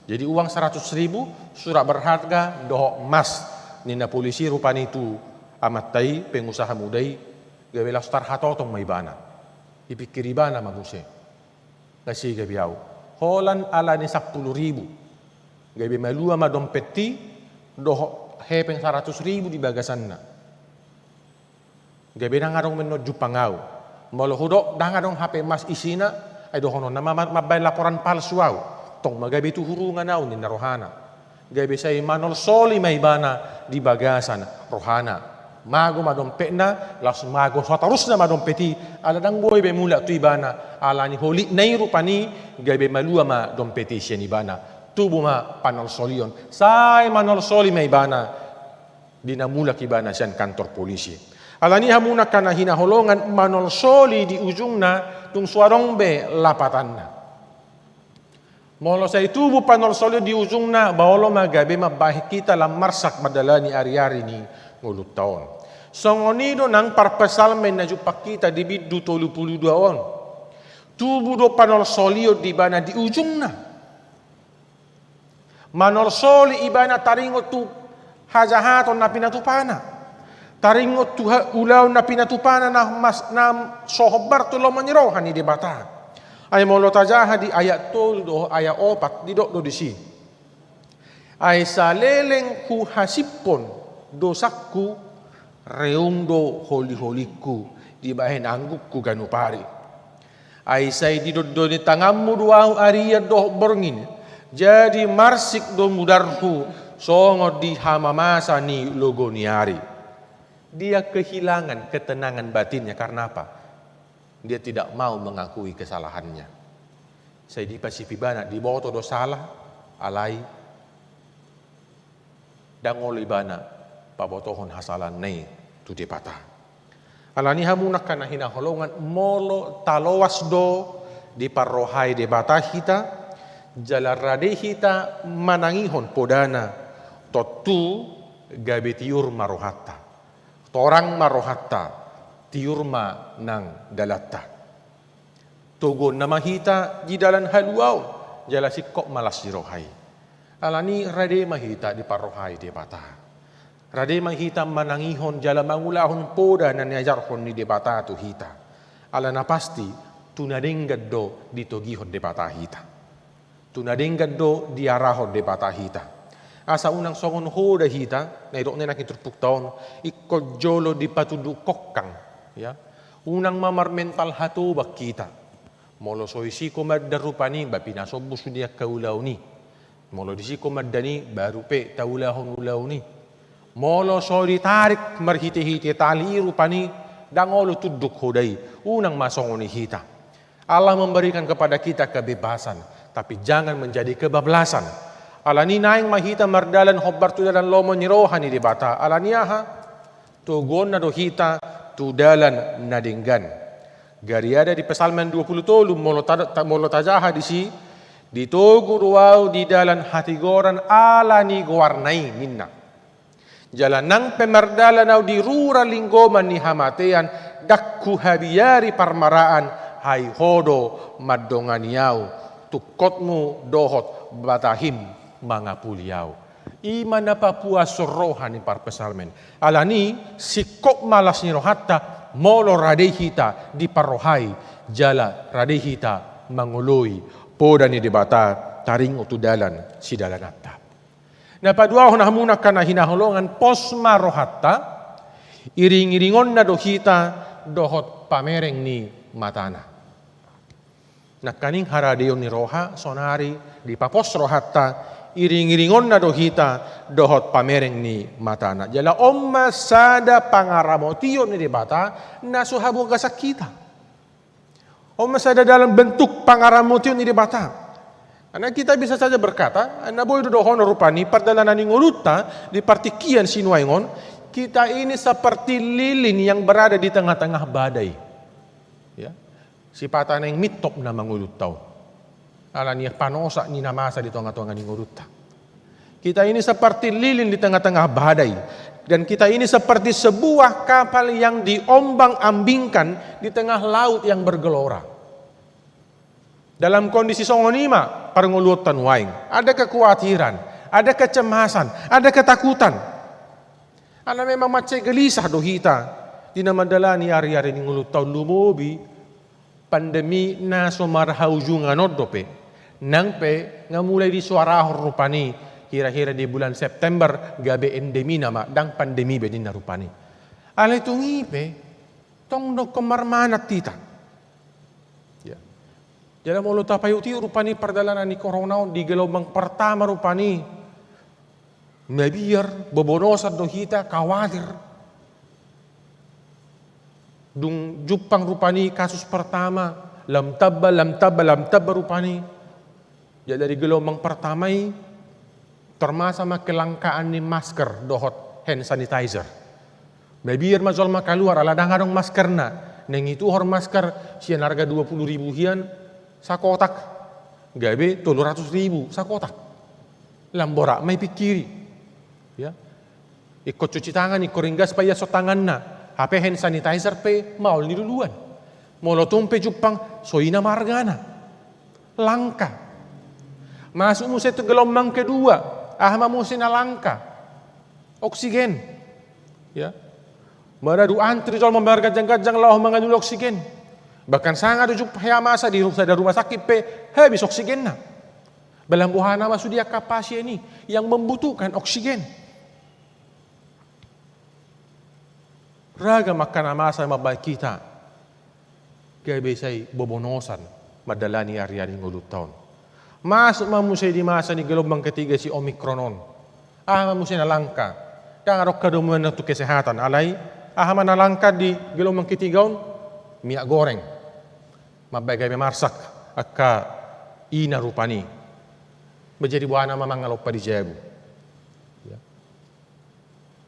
Jadi uang seratus ribu, surat berharga dohot mas, ninna polisi rupani tu amanta i, pengusaha muda i. Gabe laos tarhatotong ma ibana. Dipikir ibana ma muse, nga sega be au. Holan ala ni sampulu ribu. Gabe malua ma dompet i dohot hepeng saratus ribu di bagasanna. Gabe ndang adong mennon jumpang au. Molo hudok ndang adong hape mas isina, ai dohononna ma, ma, mambaen laporan palsu au. Tong ma gabe tu hurungan au, ninna rohana. Gabe sai manolsoli ma ibana di bagasan rohana. Mago ma dompetna, laos mago satorusna ma dompet i, ala ndang boi be mulak tu ibana, ala ni holitna i rupani, gabe malua ma dompet i sian ibana. Tubu ma panolsolion, sai manolsoli ma ibana di na mulak ibana sian kantor polisi. Ala ni i hamu angka na hinaholongan, manolsoli di ujungna tung so adong be lapatanna. Molo sai tubu panolsolion di ujungna, ba olo ma gabe mambahen hita lam marsak mandalani ariari ni ngolunta on. Songon i do nang parpsalmen na jumpang hita di bindu tolu pulu dua on. Tubu do panolsolion di ibana di ujungna. Manolsoli ibana taringot tu hajahaton na pinatupana. Taringot tu ha-, ulaon na pinatupana na mas-, na so hombar tu lomo ni roha ni Debata. Ai molo tajaha di ayat tolu dohot ayat opat, didok do disi. Ai saleleng huhasiphon dosangku, reung do holiholingku dibahen anggukku ganup ari. Ai sai didondoni tanganmu do ahu arian dohot borngin, jadi marsik do mudarhu songon di hamamasa ni logo ni ari. Dia kehilangan ketenangan batinnya, karena apa? Dia tidak mau mengakui kesalahannya. Sai dipasip ibana, diboto do sala, alai ndang olo ibana pabotohon hasalaanna i tu Debata. Ala ni i hamu angka na hinaholongan, molo taloas do diparrohai Debata hita, jala rade hita manangihon podana, tontu gabe tiur ma rohanta. Torang ma rohanta, tiur ma nang dalanta. Toguonna ma hita di dalan haluaon, jala singkop ma las ni roha i. Ala ni i rade ma hita diparrohai Debata. Rade ma hita manangihon jala mangulahon poda na niajarhon ni Debata tu hita. Ala na pasti, tu na denggan do ditogihon Debata hita. Tu na denggan do diarahon Debata hita. Asa unang songon hoda hita, na didok nangkin turpukta on, ingkon jolo dipatunduk hongkang, ya. Unang ma marmental hatoban hita. Molo so disi komanda rupani, ba pinasombus do angka ulaon i. Molo disi komanda ni, baru pe taulahon ulaon i. Molo so ditarik marhitehite tali i rupani, ndang olo tunduk hoda i. Unang ma songon i hita. Allah memberikan kepada kita kebebasan, tapi jangan menjadi kebablasan. Ala ni i naeng ma hita mardalan hombar tu dalan lomo ni roha ni Debata. Ala ni aha? Toguonna do hita tu dalan na denggan. Gariada di Psalmen dua pulu tolu, molo ta-, ta-, molo tajaha disi, ditogu do ahu di dalan hatigoran ala ni goarna i, ninna. Jala nang pe mardalan ahu di rura linggoman ni hamatean, ndang huhabiari parmaraan, ai Ho do mandongani ahu, tungkotmu dohot batahim mangapuli ahu. I ma na papuashon roha ni parpsalmen. Ala ni i, singkop ma las ni rohanta, molo rade hita diparrohai, jala rade hita mangoloi poda ni Debata taringot tu dalan sidalananta. Na paduahon, hamuna angka na hinaholongan, pos ma rohanta, iring-iringonna do hita dohot pamereng ni matana. Nangkaning haradeon ni roha, saonari dipapos rohanta, iring-iringonna do hita dohot pamereng ni matana. Jala on ma sada pangaramotion ni Debata na so habogasan hita. On ma sada dalan bentuk pangaramotion ni Debata. Karena kita bisa saja berkata, na boi do dohonon rupani pardalanan ni ngolunta di partingkian sinuaeng on, kita ini seperti lilin yang berada di tengah-tengah badai. Ya. Sipata naeng mintop nama ngolunta on. Alani panosak ni na masa di tonga-tonga ni ngolunta. Kita ini seperti lilin di tengah-tengah badai. Dan kita ini seperti sebuah kapal yang diombang-ambingkan di tengah laut yang bergelora. Dalam kondisi songon i ma parngoluonta nuaeng. Ada kekuatiran, ada kecemasan, ada ketakutan. Ala memang mansai gelisah do hita di na mandalani ari-ari ni ngolunta on, lumobi pandemi na so marhaujungan on dope. Nang pe nga mulai disuarahon rupani, hira-hira di bulan September gabe endemi nama, ndang pandemi be ninna rupani. Alai tung i pe, tong do ingkon marmanat hita. Ya. Jala molo tapaihut-ihut rupani pardalanan ni corona on di gelombang pertama rupani, mabiar, bobonosan do hita, khawatir. Dung jumpang rupani kasus pertama, lam tamba, lam tamba, lam tamba rupani. Jadi dari gelombang pertama i, termasa ma kelangkaan ni masker dohot hand sanitizer. Mabiar ma jolma kaluar ala ndang adong maskerna. Naeng ituhor masker sian arga dua puluh ribu hian sakotak, gabe tolu ratus ribu sakotak. Lam borat ma ipingkiri. Ya. Ingkon cuci tangan, ingkon ringgas paiashon tanganna. Hape hand sanitizer pe maol niluluan. Molo tung pe jumpang, so i nama argana. Langka. Masuk muse tu gelombang kedua. Aha ma muse na langka? Oksigen. Ya. Maradu antri jolma marganjang-ganjang laho mangalului oksigen. Bahkan sanga do jumpa hea masa di sada rumah sakit pe habis oksigenna. Bahen boha nama sude angka pasien i yang membutuhkan oksigen. Ragam angka na masa mambahen hita gabe sai bobonosan mandalani ari-ari ngolunta on. Masuk ma muse di masa ni gelombang ketiga si Omikron on. Aha ma muse na langka? Ndang adong hadomuanna tu kesehatan, alai aha ma na langka di gelombang ketiga on? Minyak goreng. Mambahen gabe marsak angka ina rupani. Manjadi boha nama mangalompa di jabu. Ya.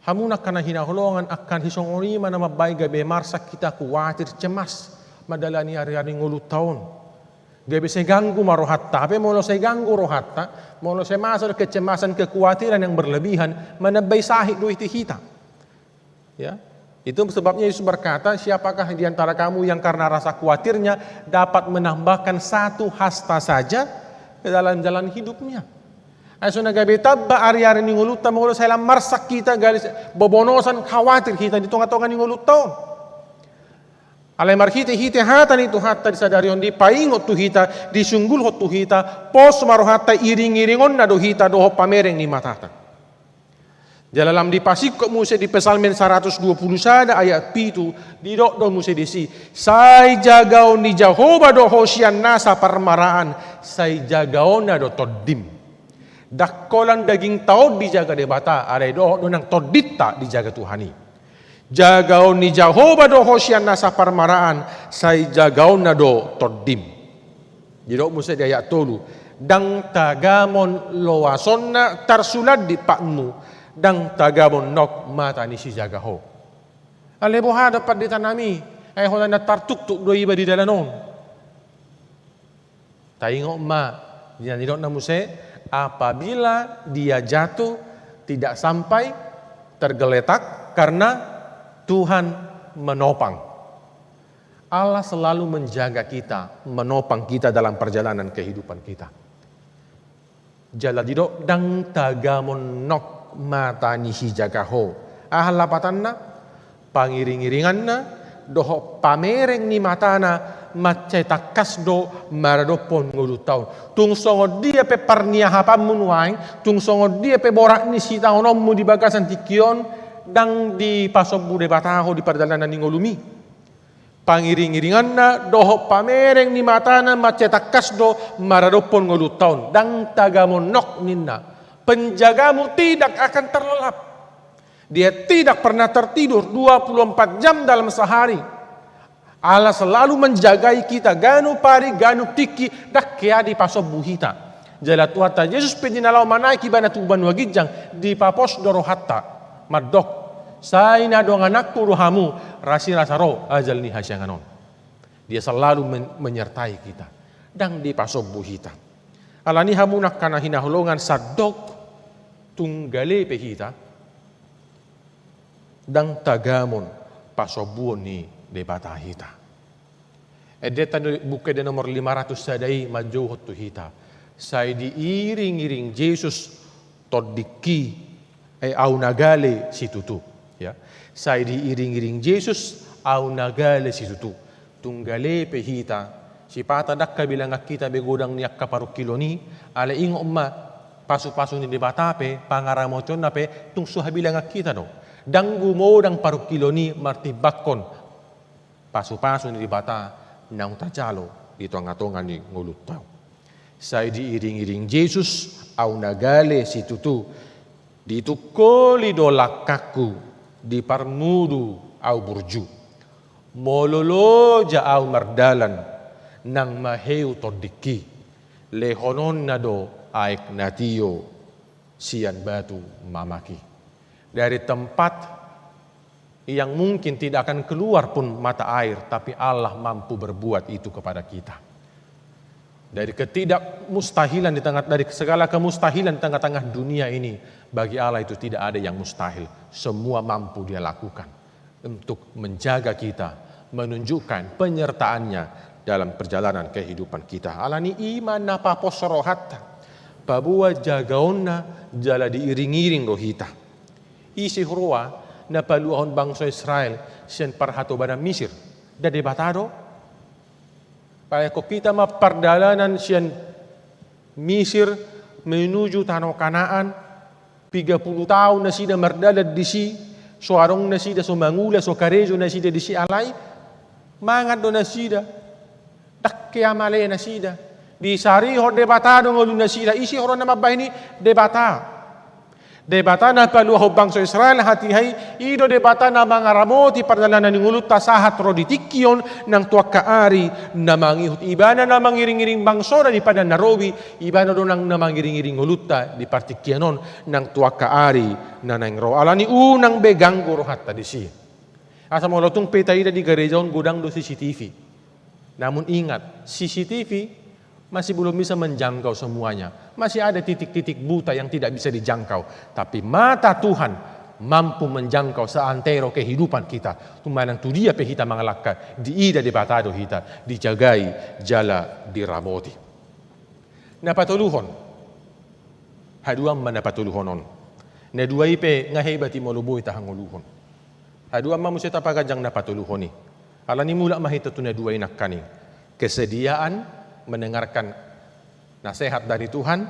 Hamuna angka na hinaholongan, angka na songon i ma na mambahen gabe marsak hita, kuatir, cemas mandalani ari-ari ngolunta on. Gabe sai ganggu ma rohanta, hape molo sai ganggu rohanta, molo sai masa do kecemasan, kekuatiran yang berlebihan, manambai sahit do i tu hita. Ya. Itu sebabnya Yesus berkata, "Siapakah di antara kamu yang karena rasa khawatirnya dapat menambahkan satu hasta saja ke dalam jalan hidupnya?" Ai so na gabe tamba ari-ari ni ngolunta, molo sai lam marsak hita, gabe bobonosan, khawatir hita di tonga-tonga ni ngolunta on. Alai marhite-hite hata ni Tuhanta di sadari on dipaingot tu hita, disunggulhon tu hita, pos ma rohanta, iring-iringonna do hita dohot pamereng ni matata. Jala lam dipasingkop muse di Psalmen saratus dua pulu sada ayat pitu, didok do muse disi, "Sai jagaon ni Jahowa do ho sian nasa parmaraan, sai jagaonna do tondim." Ndang holan dagingta on dijaga Debata, alai dohot do nang tondinta dijaga Tuhan i. Jagaon ni Jahowa do ho sian nasa parmaraan, sai jagaonna do tondim. Didok muse di ayat tolu, "Ndang tagamon loasonna tarsulandit patmu, ndang tagamon nok mata ni sijaga ho." Alai boha do pandita nami, ai holan na tartuktuk do iba di dalan on. Taingot ma, di na nidokna muse, "Apabila dia jatuh, tidak sampai tergeletak, karena Tuhan menopang." Allah selalu menjaga kita, menopang kita dalam perjalanan kehidupan kita. Jala didok, "Ndang tagamon nok mata ni sijaga ho." Aha lapatanna? Pangiring-iringanna dohot pamereng ni matana Mansai tangkas do maradophon ngolunta on. Tung songon dia pe parniahapanmu nuaeng, tung songon dia pe borat ni sitaononmu di bagasan tingki on, ndang dipasombu Debata ho di pardalanan ni ngolumi. Pangiringiringanna dohot pamereng ni matana mansai tangkas do maradophon ngolunta on. Ndang tagamon nok ninna. Penjagamu tidak akan terlelap. Dia tidak pernah tertidur dua puluh empat jam dalam sehari. Allah selalu menjagai kita, ganup ari, ganup tingki, ndang hea dipasombu hita. Jala Tuhanta Jesus pe di na laho manaek ibana tu banua ginjang, dipapos do rohanta. Mandok, sai na dongananku do hamu, rasirasa ro ajal ni hasiangan on. Dia selalu men-, menyertai kita. Ndang dipasombu hita. Alani i hamu na angka na hinaholongan, sandok tung gale pe hita, ndang tagamon pasombuon ni Debata hita. Endenta di buku ende nomor lima ratus sada i manjouhon tu hita. Sai diiringiring Jesus tondingki, eh, au na gale situtu. Ya. Sai diiringiring Jesus au na gale situtu. Tung gale pe hita, sipata ndang habilangan hita be godang ni angka parungkilon i, alai ingot ma, pasupasu ni Debata pe, pangaramotionna pe, tung so habilangan hita do. Ndang gumodang parungkilon i martimbangkon pasupasu ni Debata naung tajalo di tongatonga ni ngolunta on. Sai diiringiring Jesus au na gale situtu, ditungkoli do langkangku, diparmudu au burju. Molo loja au mardalan, nang maheu tondingki, lehononna do aek na tio sian batu mamak i. Dari tempat yang mungkin tidak akan keluar pun mata air, tapi Allah mampu berbuat itu kepada kita. Dari ketidakmustahilan di tengah, dari segala kemustahilan di tengah-tengah dunia ini, bagi Allah itu tidak ada yang mustahil. Semua mampu Dia lakukan untuk menjaga kita, menunjukkan penyertaan-Nya dalam perjalanan kehidupan kita. Alani i ma na papos rohanta, paboa jagaonna jala diiringiring do hita. Ise huroha na paluahon bangso Israel sian parhatobanan Misir? Nda Debata do? Baen hita ma pardalanan sian Misir menuju tano Kanaan, piga pulu taon nasida mardalan disi, so adong nasida, so mangula, so karejo nasida disi, alai mangan do nasida. Ndang hea male nasida. Disarihon Debata do ngolu nasida. Ise huroha na mambahen i? Debata. Debata na paluahon bangso Israel hatiha i, i do Debata na mangaramoti pardalanan ni ngolunta sahat ro di tingki on nang tu angka ari na mangihut. Ibana na mangiringiring bangsoNa di padan na robi, Ibana do nang na mangiringiring ngolunta di partingkian on nang tu angka ari na naeng ro. Alani unang be ganggu rohanta disi. Asa molo tung pe taida di gareja on godang do C C T V. Namun ingat, C C T V masih belum bisa menjangkau semuanya. Masih ada titik-titik buta yang tidak bisa dijangkau. Tapi mata Tuhan mampu menjangkau seantero kehidupan kita. Tung manang tu dia pe hita mangalangka, diida Debata do hita, dijagai jala diramoti. Na patoluhon. Haduan ma na patoluhon on. Na dua i pe nga hebat i molo boi tahangoluhon. Haduan ma muse tapaganjang na patoluhon i. Alani mulak ma hita tu na dua i nangkaning. Kesediaan mendengarkan nasihat dari Tuhan,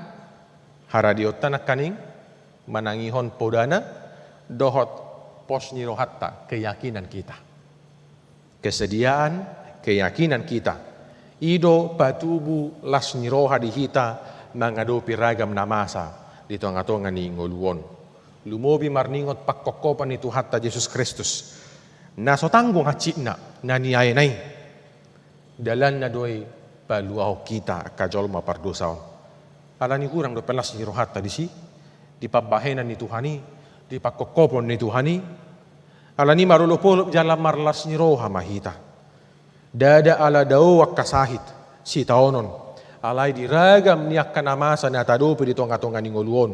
haradionta nangkaning, manangihon podaNa, dohot pos ni rohanta, keyakinan kita. Kesediaan, keyakinan kita. I do patubu las ni roha di hita mangadopi ragam na masa di tongatonga ni ngolu on. Lumobi marningot pangkophopon ni Tuhanta Jesus Kristus. Na so tanggung hansitna, na niaeNa i. DalanNa do i paluahon hita angka jolma pardosa on. Alani hurang dope las ni rohanta disi, di pambahenan ni Tuhan i, di pangkophopon ni Tuhan i. Alani marolopolop jala marlas ni roha ma hita. Ndada ala dao angka sahit, sitaonon, alai di ragam ni angka na masa na tadopi di tongatonga ni ngolu on,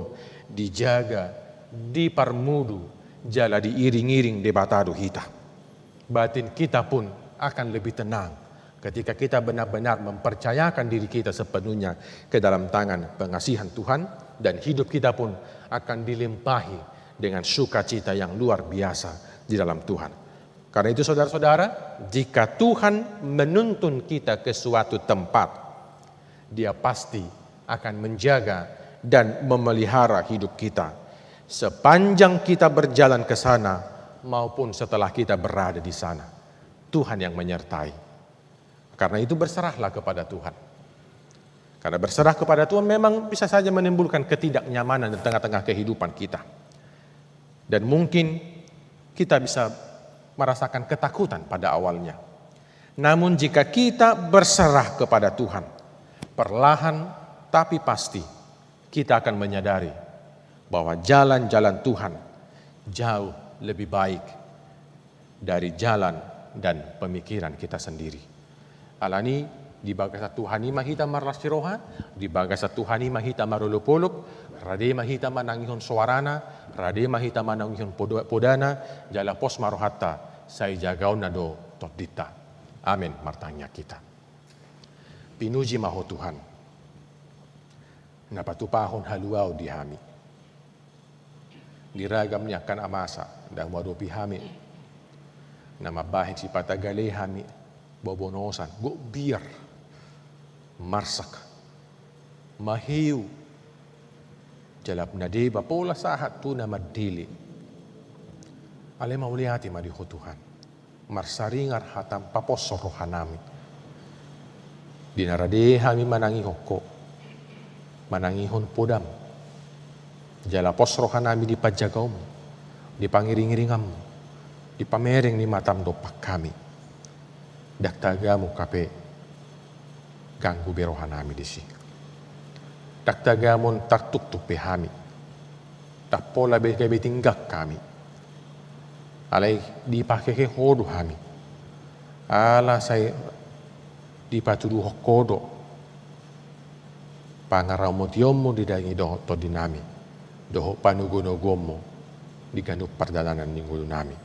dijaga, diparmudu, jala diiringiring Debata do hita. Batin kita pun akan lebih tenang ketika kita benar-benar mempercayakan diri kita sepenuhnya ke dalam tangan pengasihan Tuhan, dan hidup kita pun akan dilimpahi dengan sukacita yang luar biasa di dalam Tuhan. Karena itu, saudara-saudara, jika Tuhan menuntun kita ke suatu tempat, Dia pasti akan menjaga dan memelihara hidup kita sepanjang kita berjalan ke sana maupun setelah kita berada di sana. Tuhan yang menyertai. Karena itu, berserahlah kepada Tuhan. Karena berserah kepada Tuhan memang bisa saja menimbulkan ketidaknyamanan di tengah-tengah kehidupan kita. Dan mungkin kita bisa merasakan ketakutan pada awalnya. Namun, jika kita berserah kepada Tuhan, perlahan tapi pasti kita akan menyadari bahwa jalan-jalan Tuhan jauh lebih baik dari jalan dan pemikiran kita sendiri. Alani, di bagasan Tuhan i ma hita marlas ni roha, di bagasan Tuhan i ma hita marolopolop, rade ma hita manangihon soarana, rade ma hita manangihon podo-, podana, jala pos ma rohanta, sai jagaonna do tondinta. Amen. Martangiang hita. Pinuji ma Ho Tuhan, na patupahon haluaon di hami. Di ragam ni angka na masa ndang huadopi hami, na mambahen sipata gale hami, bobonosan, gok biar, marsak, maheu, jala na deba pola sahat tu na mandele. Alai mauliate ma di Ho Tuhan. Marsaringar hatam paposhon rohanami. Di na rade hami manangihon Ho, manangihon podam, jala pos rohanami di panjagaonmu, di pangiringiringanmu, di pamereng ni matam dompak hami. Ndang tagamon hape ganggu be rohanami disi. Ndang tagamon tartuktuk be hami. Ndang pola be gabe tinggang hami. Alai dipakeke Ho do hami. Ala sai dipatuduhon Ho do pangaramotionmu di daging dohot tondinami, dohot panogonogoonmu di ganup pardalanan ni ngolunami.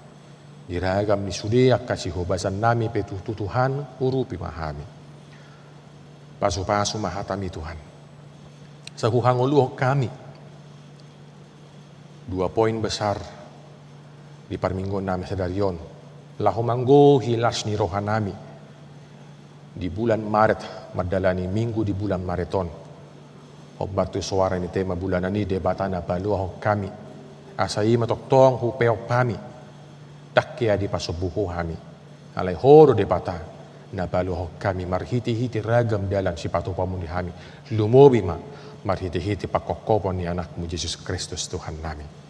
Di ragam ni sude angka sihobasannami pe tu Ho Tuhan, urupi ma hami. Pasupasu ma hatami Tuhan. Sai huhangoluhon hami dua poin besar di parmingguonnami sadari on, laho manggohi las ni rohanami di bulan Maret, mandalani minggu di bulan Maret on. Hombar tu soara ni tema bulanan i, Debata na paluahon hami. Asa i ma tongtong hupeop hami. Ndang hea dipasombu Ho hami. Alai Ho do Debata na paluahon hami marhitehite ragam dalan sipatupaonMu di hami. Lumobi ma marhitehite pangkophopon ni AnakMu Jesus Kristus Tuhannami.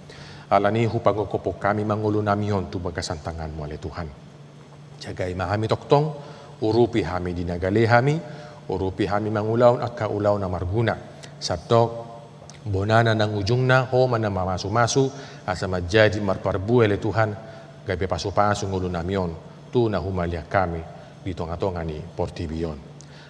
Alani i hupanggogop Ho hami ma ngolunami on tu bagasan tanganMu ale Tuhan. Jagai ma hami tongtong, urupi hami di na gale hami, urupi hami mangulahon angka ulaon na marguna. Sandok bonana nang ujungna, Ho ma na mamasumasu, asa manjadi marparbue ale Tuhan, gabe pasupasu ngolunami on, tu na humaliang hami di tongatonga ni portibi on.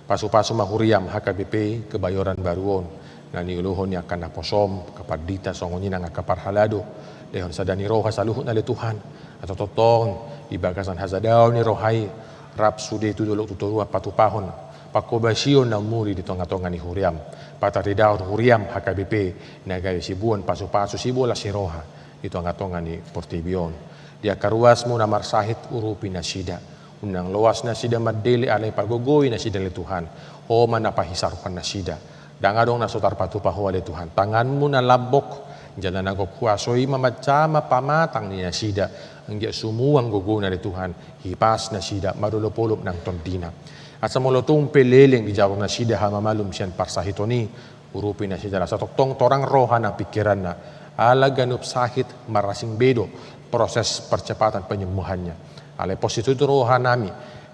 Pasupasu ma huriaM H K B P Kebayoran Baru on, na niuluhon ni angka naposoM, angka pandita songon i nang angka parhalado, lehon sada ni roha saluhutna ale Tuhan, asa tongtong di bagasan hasadaon ni roha i, rap sude tu dolok tu toruan patupahon panghobasion na muri di tongatonga ni huriaM, pataridahon huriaM H K B P na gabe siboan pasupasu sibolas ni roha di tongatonga ni portibi on. Di angka ruasMu na marsahit, urupi nasida. Unang loas nasida mandele, alai pagogoi nasida ale Tuhan. Ho ma na pahisarohan nasida. Ndang adong na so tarpatupa Ho ale Tuhan. TanganMu na lambok jala na gok huaso i ma manjama pamatang ni nasida. Anggiat sumuang gogona ale Tuhan, hipas nasida, marolopolop nang tondina. Asa molo tung pe leleng dijalo nasida hamamalum sian parsahiton i, urupi nasida asa tongtong torang roha nang pingkiranna. Ala ganup sahit marasing be do proses percepatan penyembuhannya. Alai pos situtu rohanami,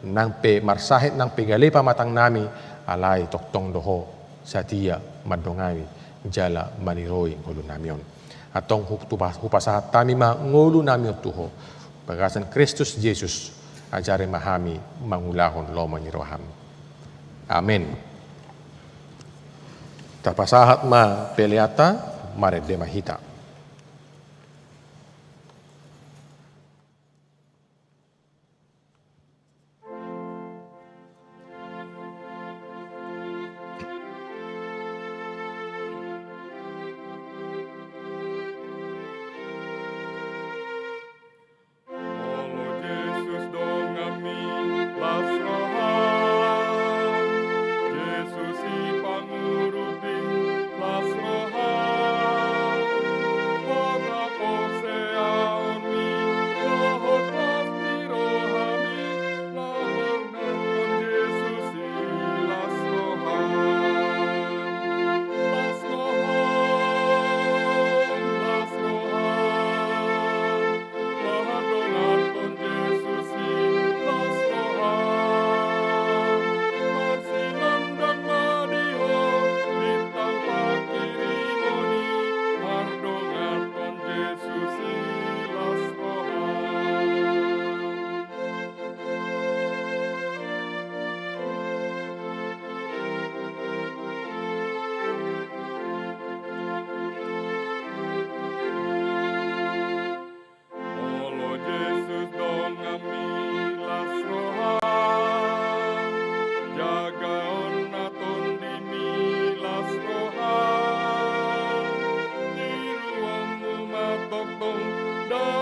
nang pe marsahit nang pe gale pamatangnami, alai tongtong do Ho satia mandongani jala maniroi ngolunami on. Antong hu-, tupa-, hupasahat hami ma ngolunami on tu Ho, bagasan Kristus Jesus, ajari ma hami mangulahon lomo ni rohaM. Amen. Tapasahat ma peleanta, marende ma hita.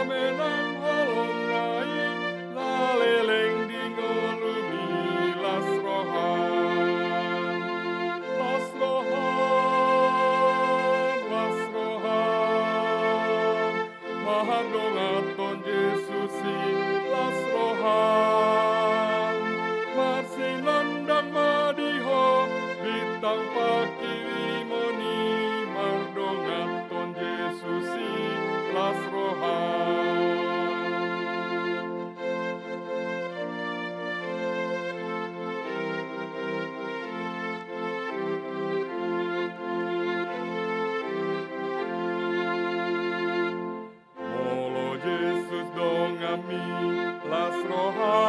Menang holong na i, na leleng di ngolumi, las roha, las roha, las roha. Mardongankon Jesus i, las roha, marsinondang ma di ho bintang pangkirimon i, mardongankon Jesus i, las roha. Molo Jesus donganmi, las roha,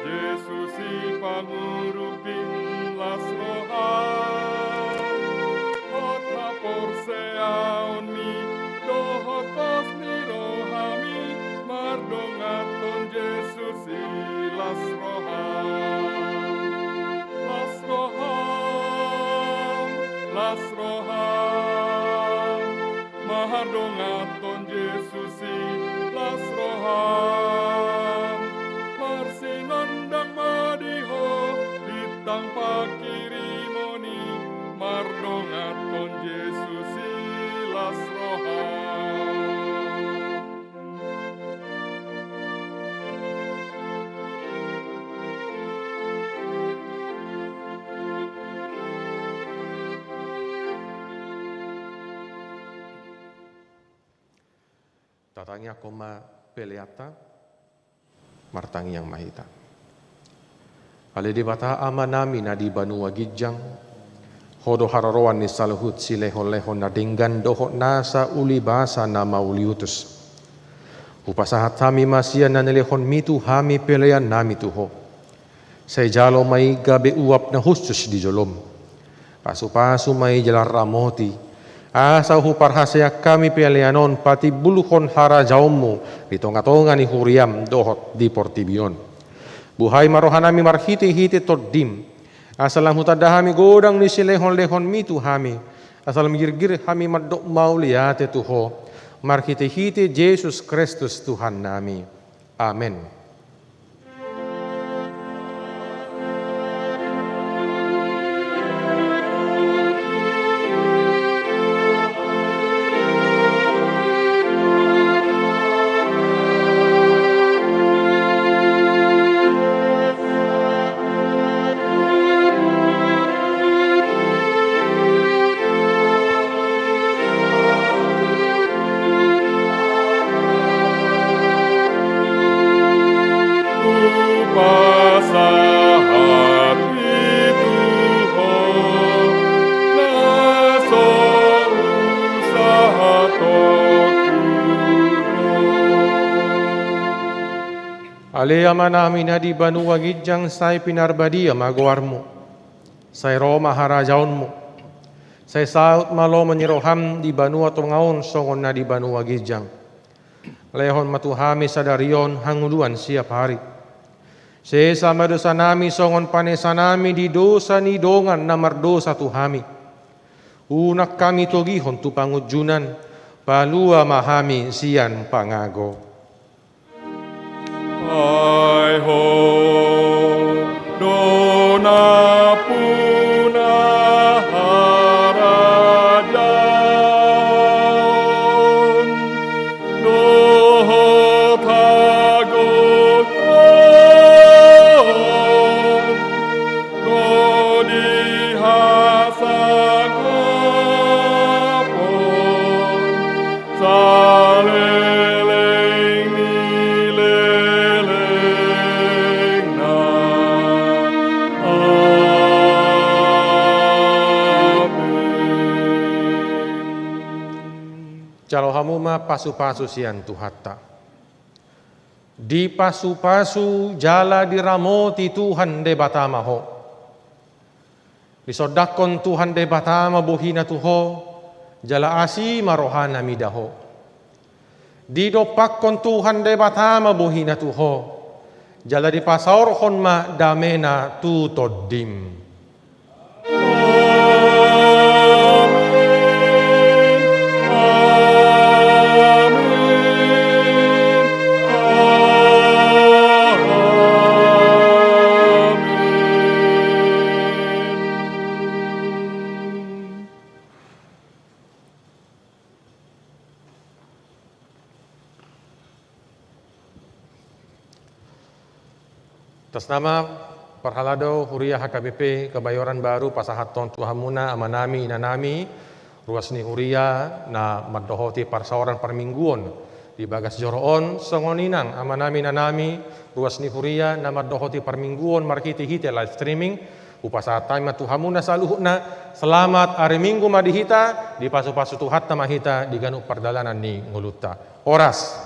Jesus i pangurupim, las roha, hot haporseaonmi dohot pos ni rohami, mardongankon Jesus i, las roha, las roha, las roha. Mardongankon Jesus i, las roha, marsinondang ma di ho bintang pangkirimon i, mardongankon Jesus i, las roha. Tatangiangkon ma peleanta. Martangiang ma hita. Ale Debata Amanami na di banua ginjang, Ho do haroroan ni saluhut silehonlehon na denggan dohot nasa ulibasa na mauliutus. Hupasahat hami ma sian na nilehonmi tu hami peleannami tu Ho. Sai jalo ma i gabe uap na hushus di jolom. Pasupasu ma i jala ramoti, asa huparhaseang hami pelean on patimbulhon harajaonmu di tongatonga ni huriam dohot di portibi on. Buhai ma rohanami marhitehite Tondim, asa lam hutanda hami godang ni silehonlehonmi tu hami, asa lam girgir hami mandok mauliate tu Ho, marhitehite Jesus Kristus Tuhannami. Amen. Hupasahat i tu Ho, na so husahathon tu Ho. Ale Amanami na di banua ginjang, sai pinarbadia ma goarmu. Sai ro ma harajaonmu. Sai saut ma lomo ni roham di banua tonga on songon na di banua ginjang. Lehon ma tu hami sadari on hangoluan siap ari. Sesa ma dosanami songon panesanami di dosa ni dongan na mardosa tu hami. Unang hami togihon tu pangunjunan, palua ma hami sian pangago. Ai Ho do nampuna harajaon dohot hagogoon, ro di hasangapon saleleng ni lelengna. Amen. Jalo hamu ma pasupasu sian Tuhanta. Dipasupasu jala diramoti Tuhan Debata ma ho. Disondangkon Tuhan Debata ma bohina tu ho, jala asi ma rohana mida ho. Didompakkon Tuhan Debata ma bohina tu ho, jala dipasaorhon ma damena tu tondim. Amen. Amen. Atas nama parhalado huria H K B P Kebayoran Baru pasahathon tu hamuna amanami inanami, ruas ni huria na mandohoti parsaoran parmingguon di bagas joro on, songon i nang amanami inanami, ruas ni huria na mandohoti parmingguon marhite-hite live streaming, hupasahat hami ma tu hamuna saluhutna, selamat ari Minggu ma di hita, dipasu-pasu Tuhanta ma hita di ganup pardalanan ni ngolunta. Horas.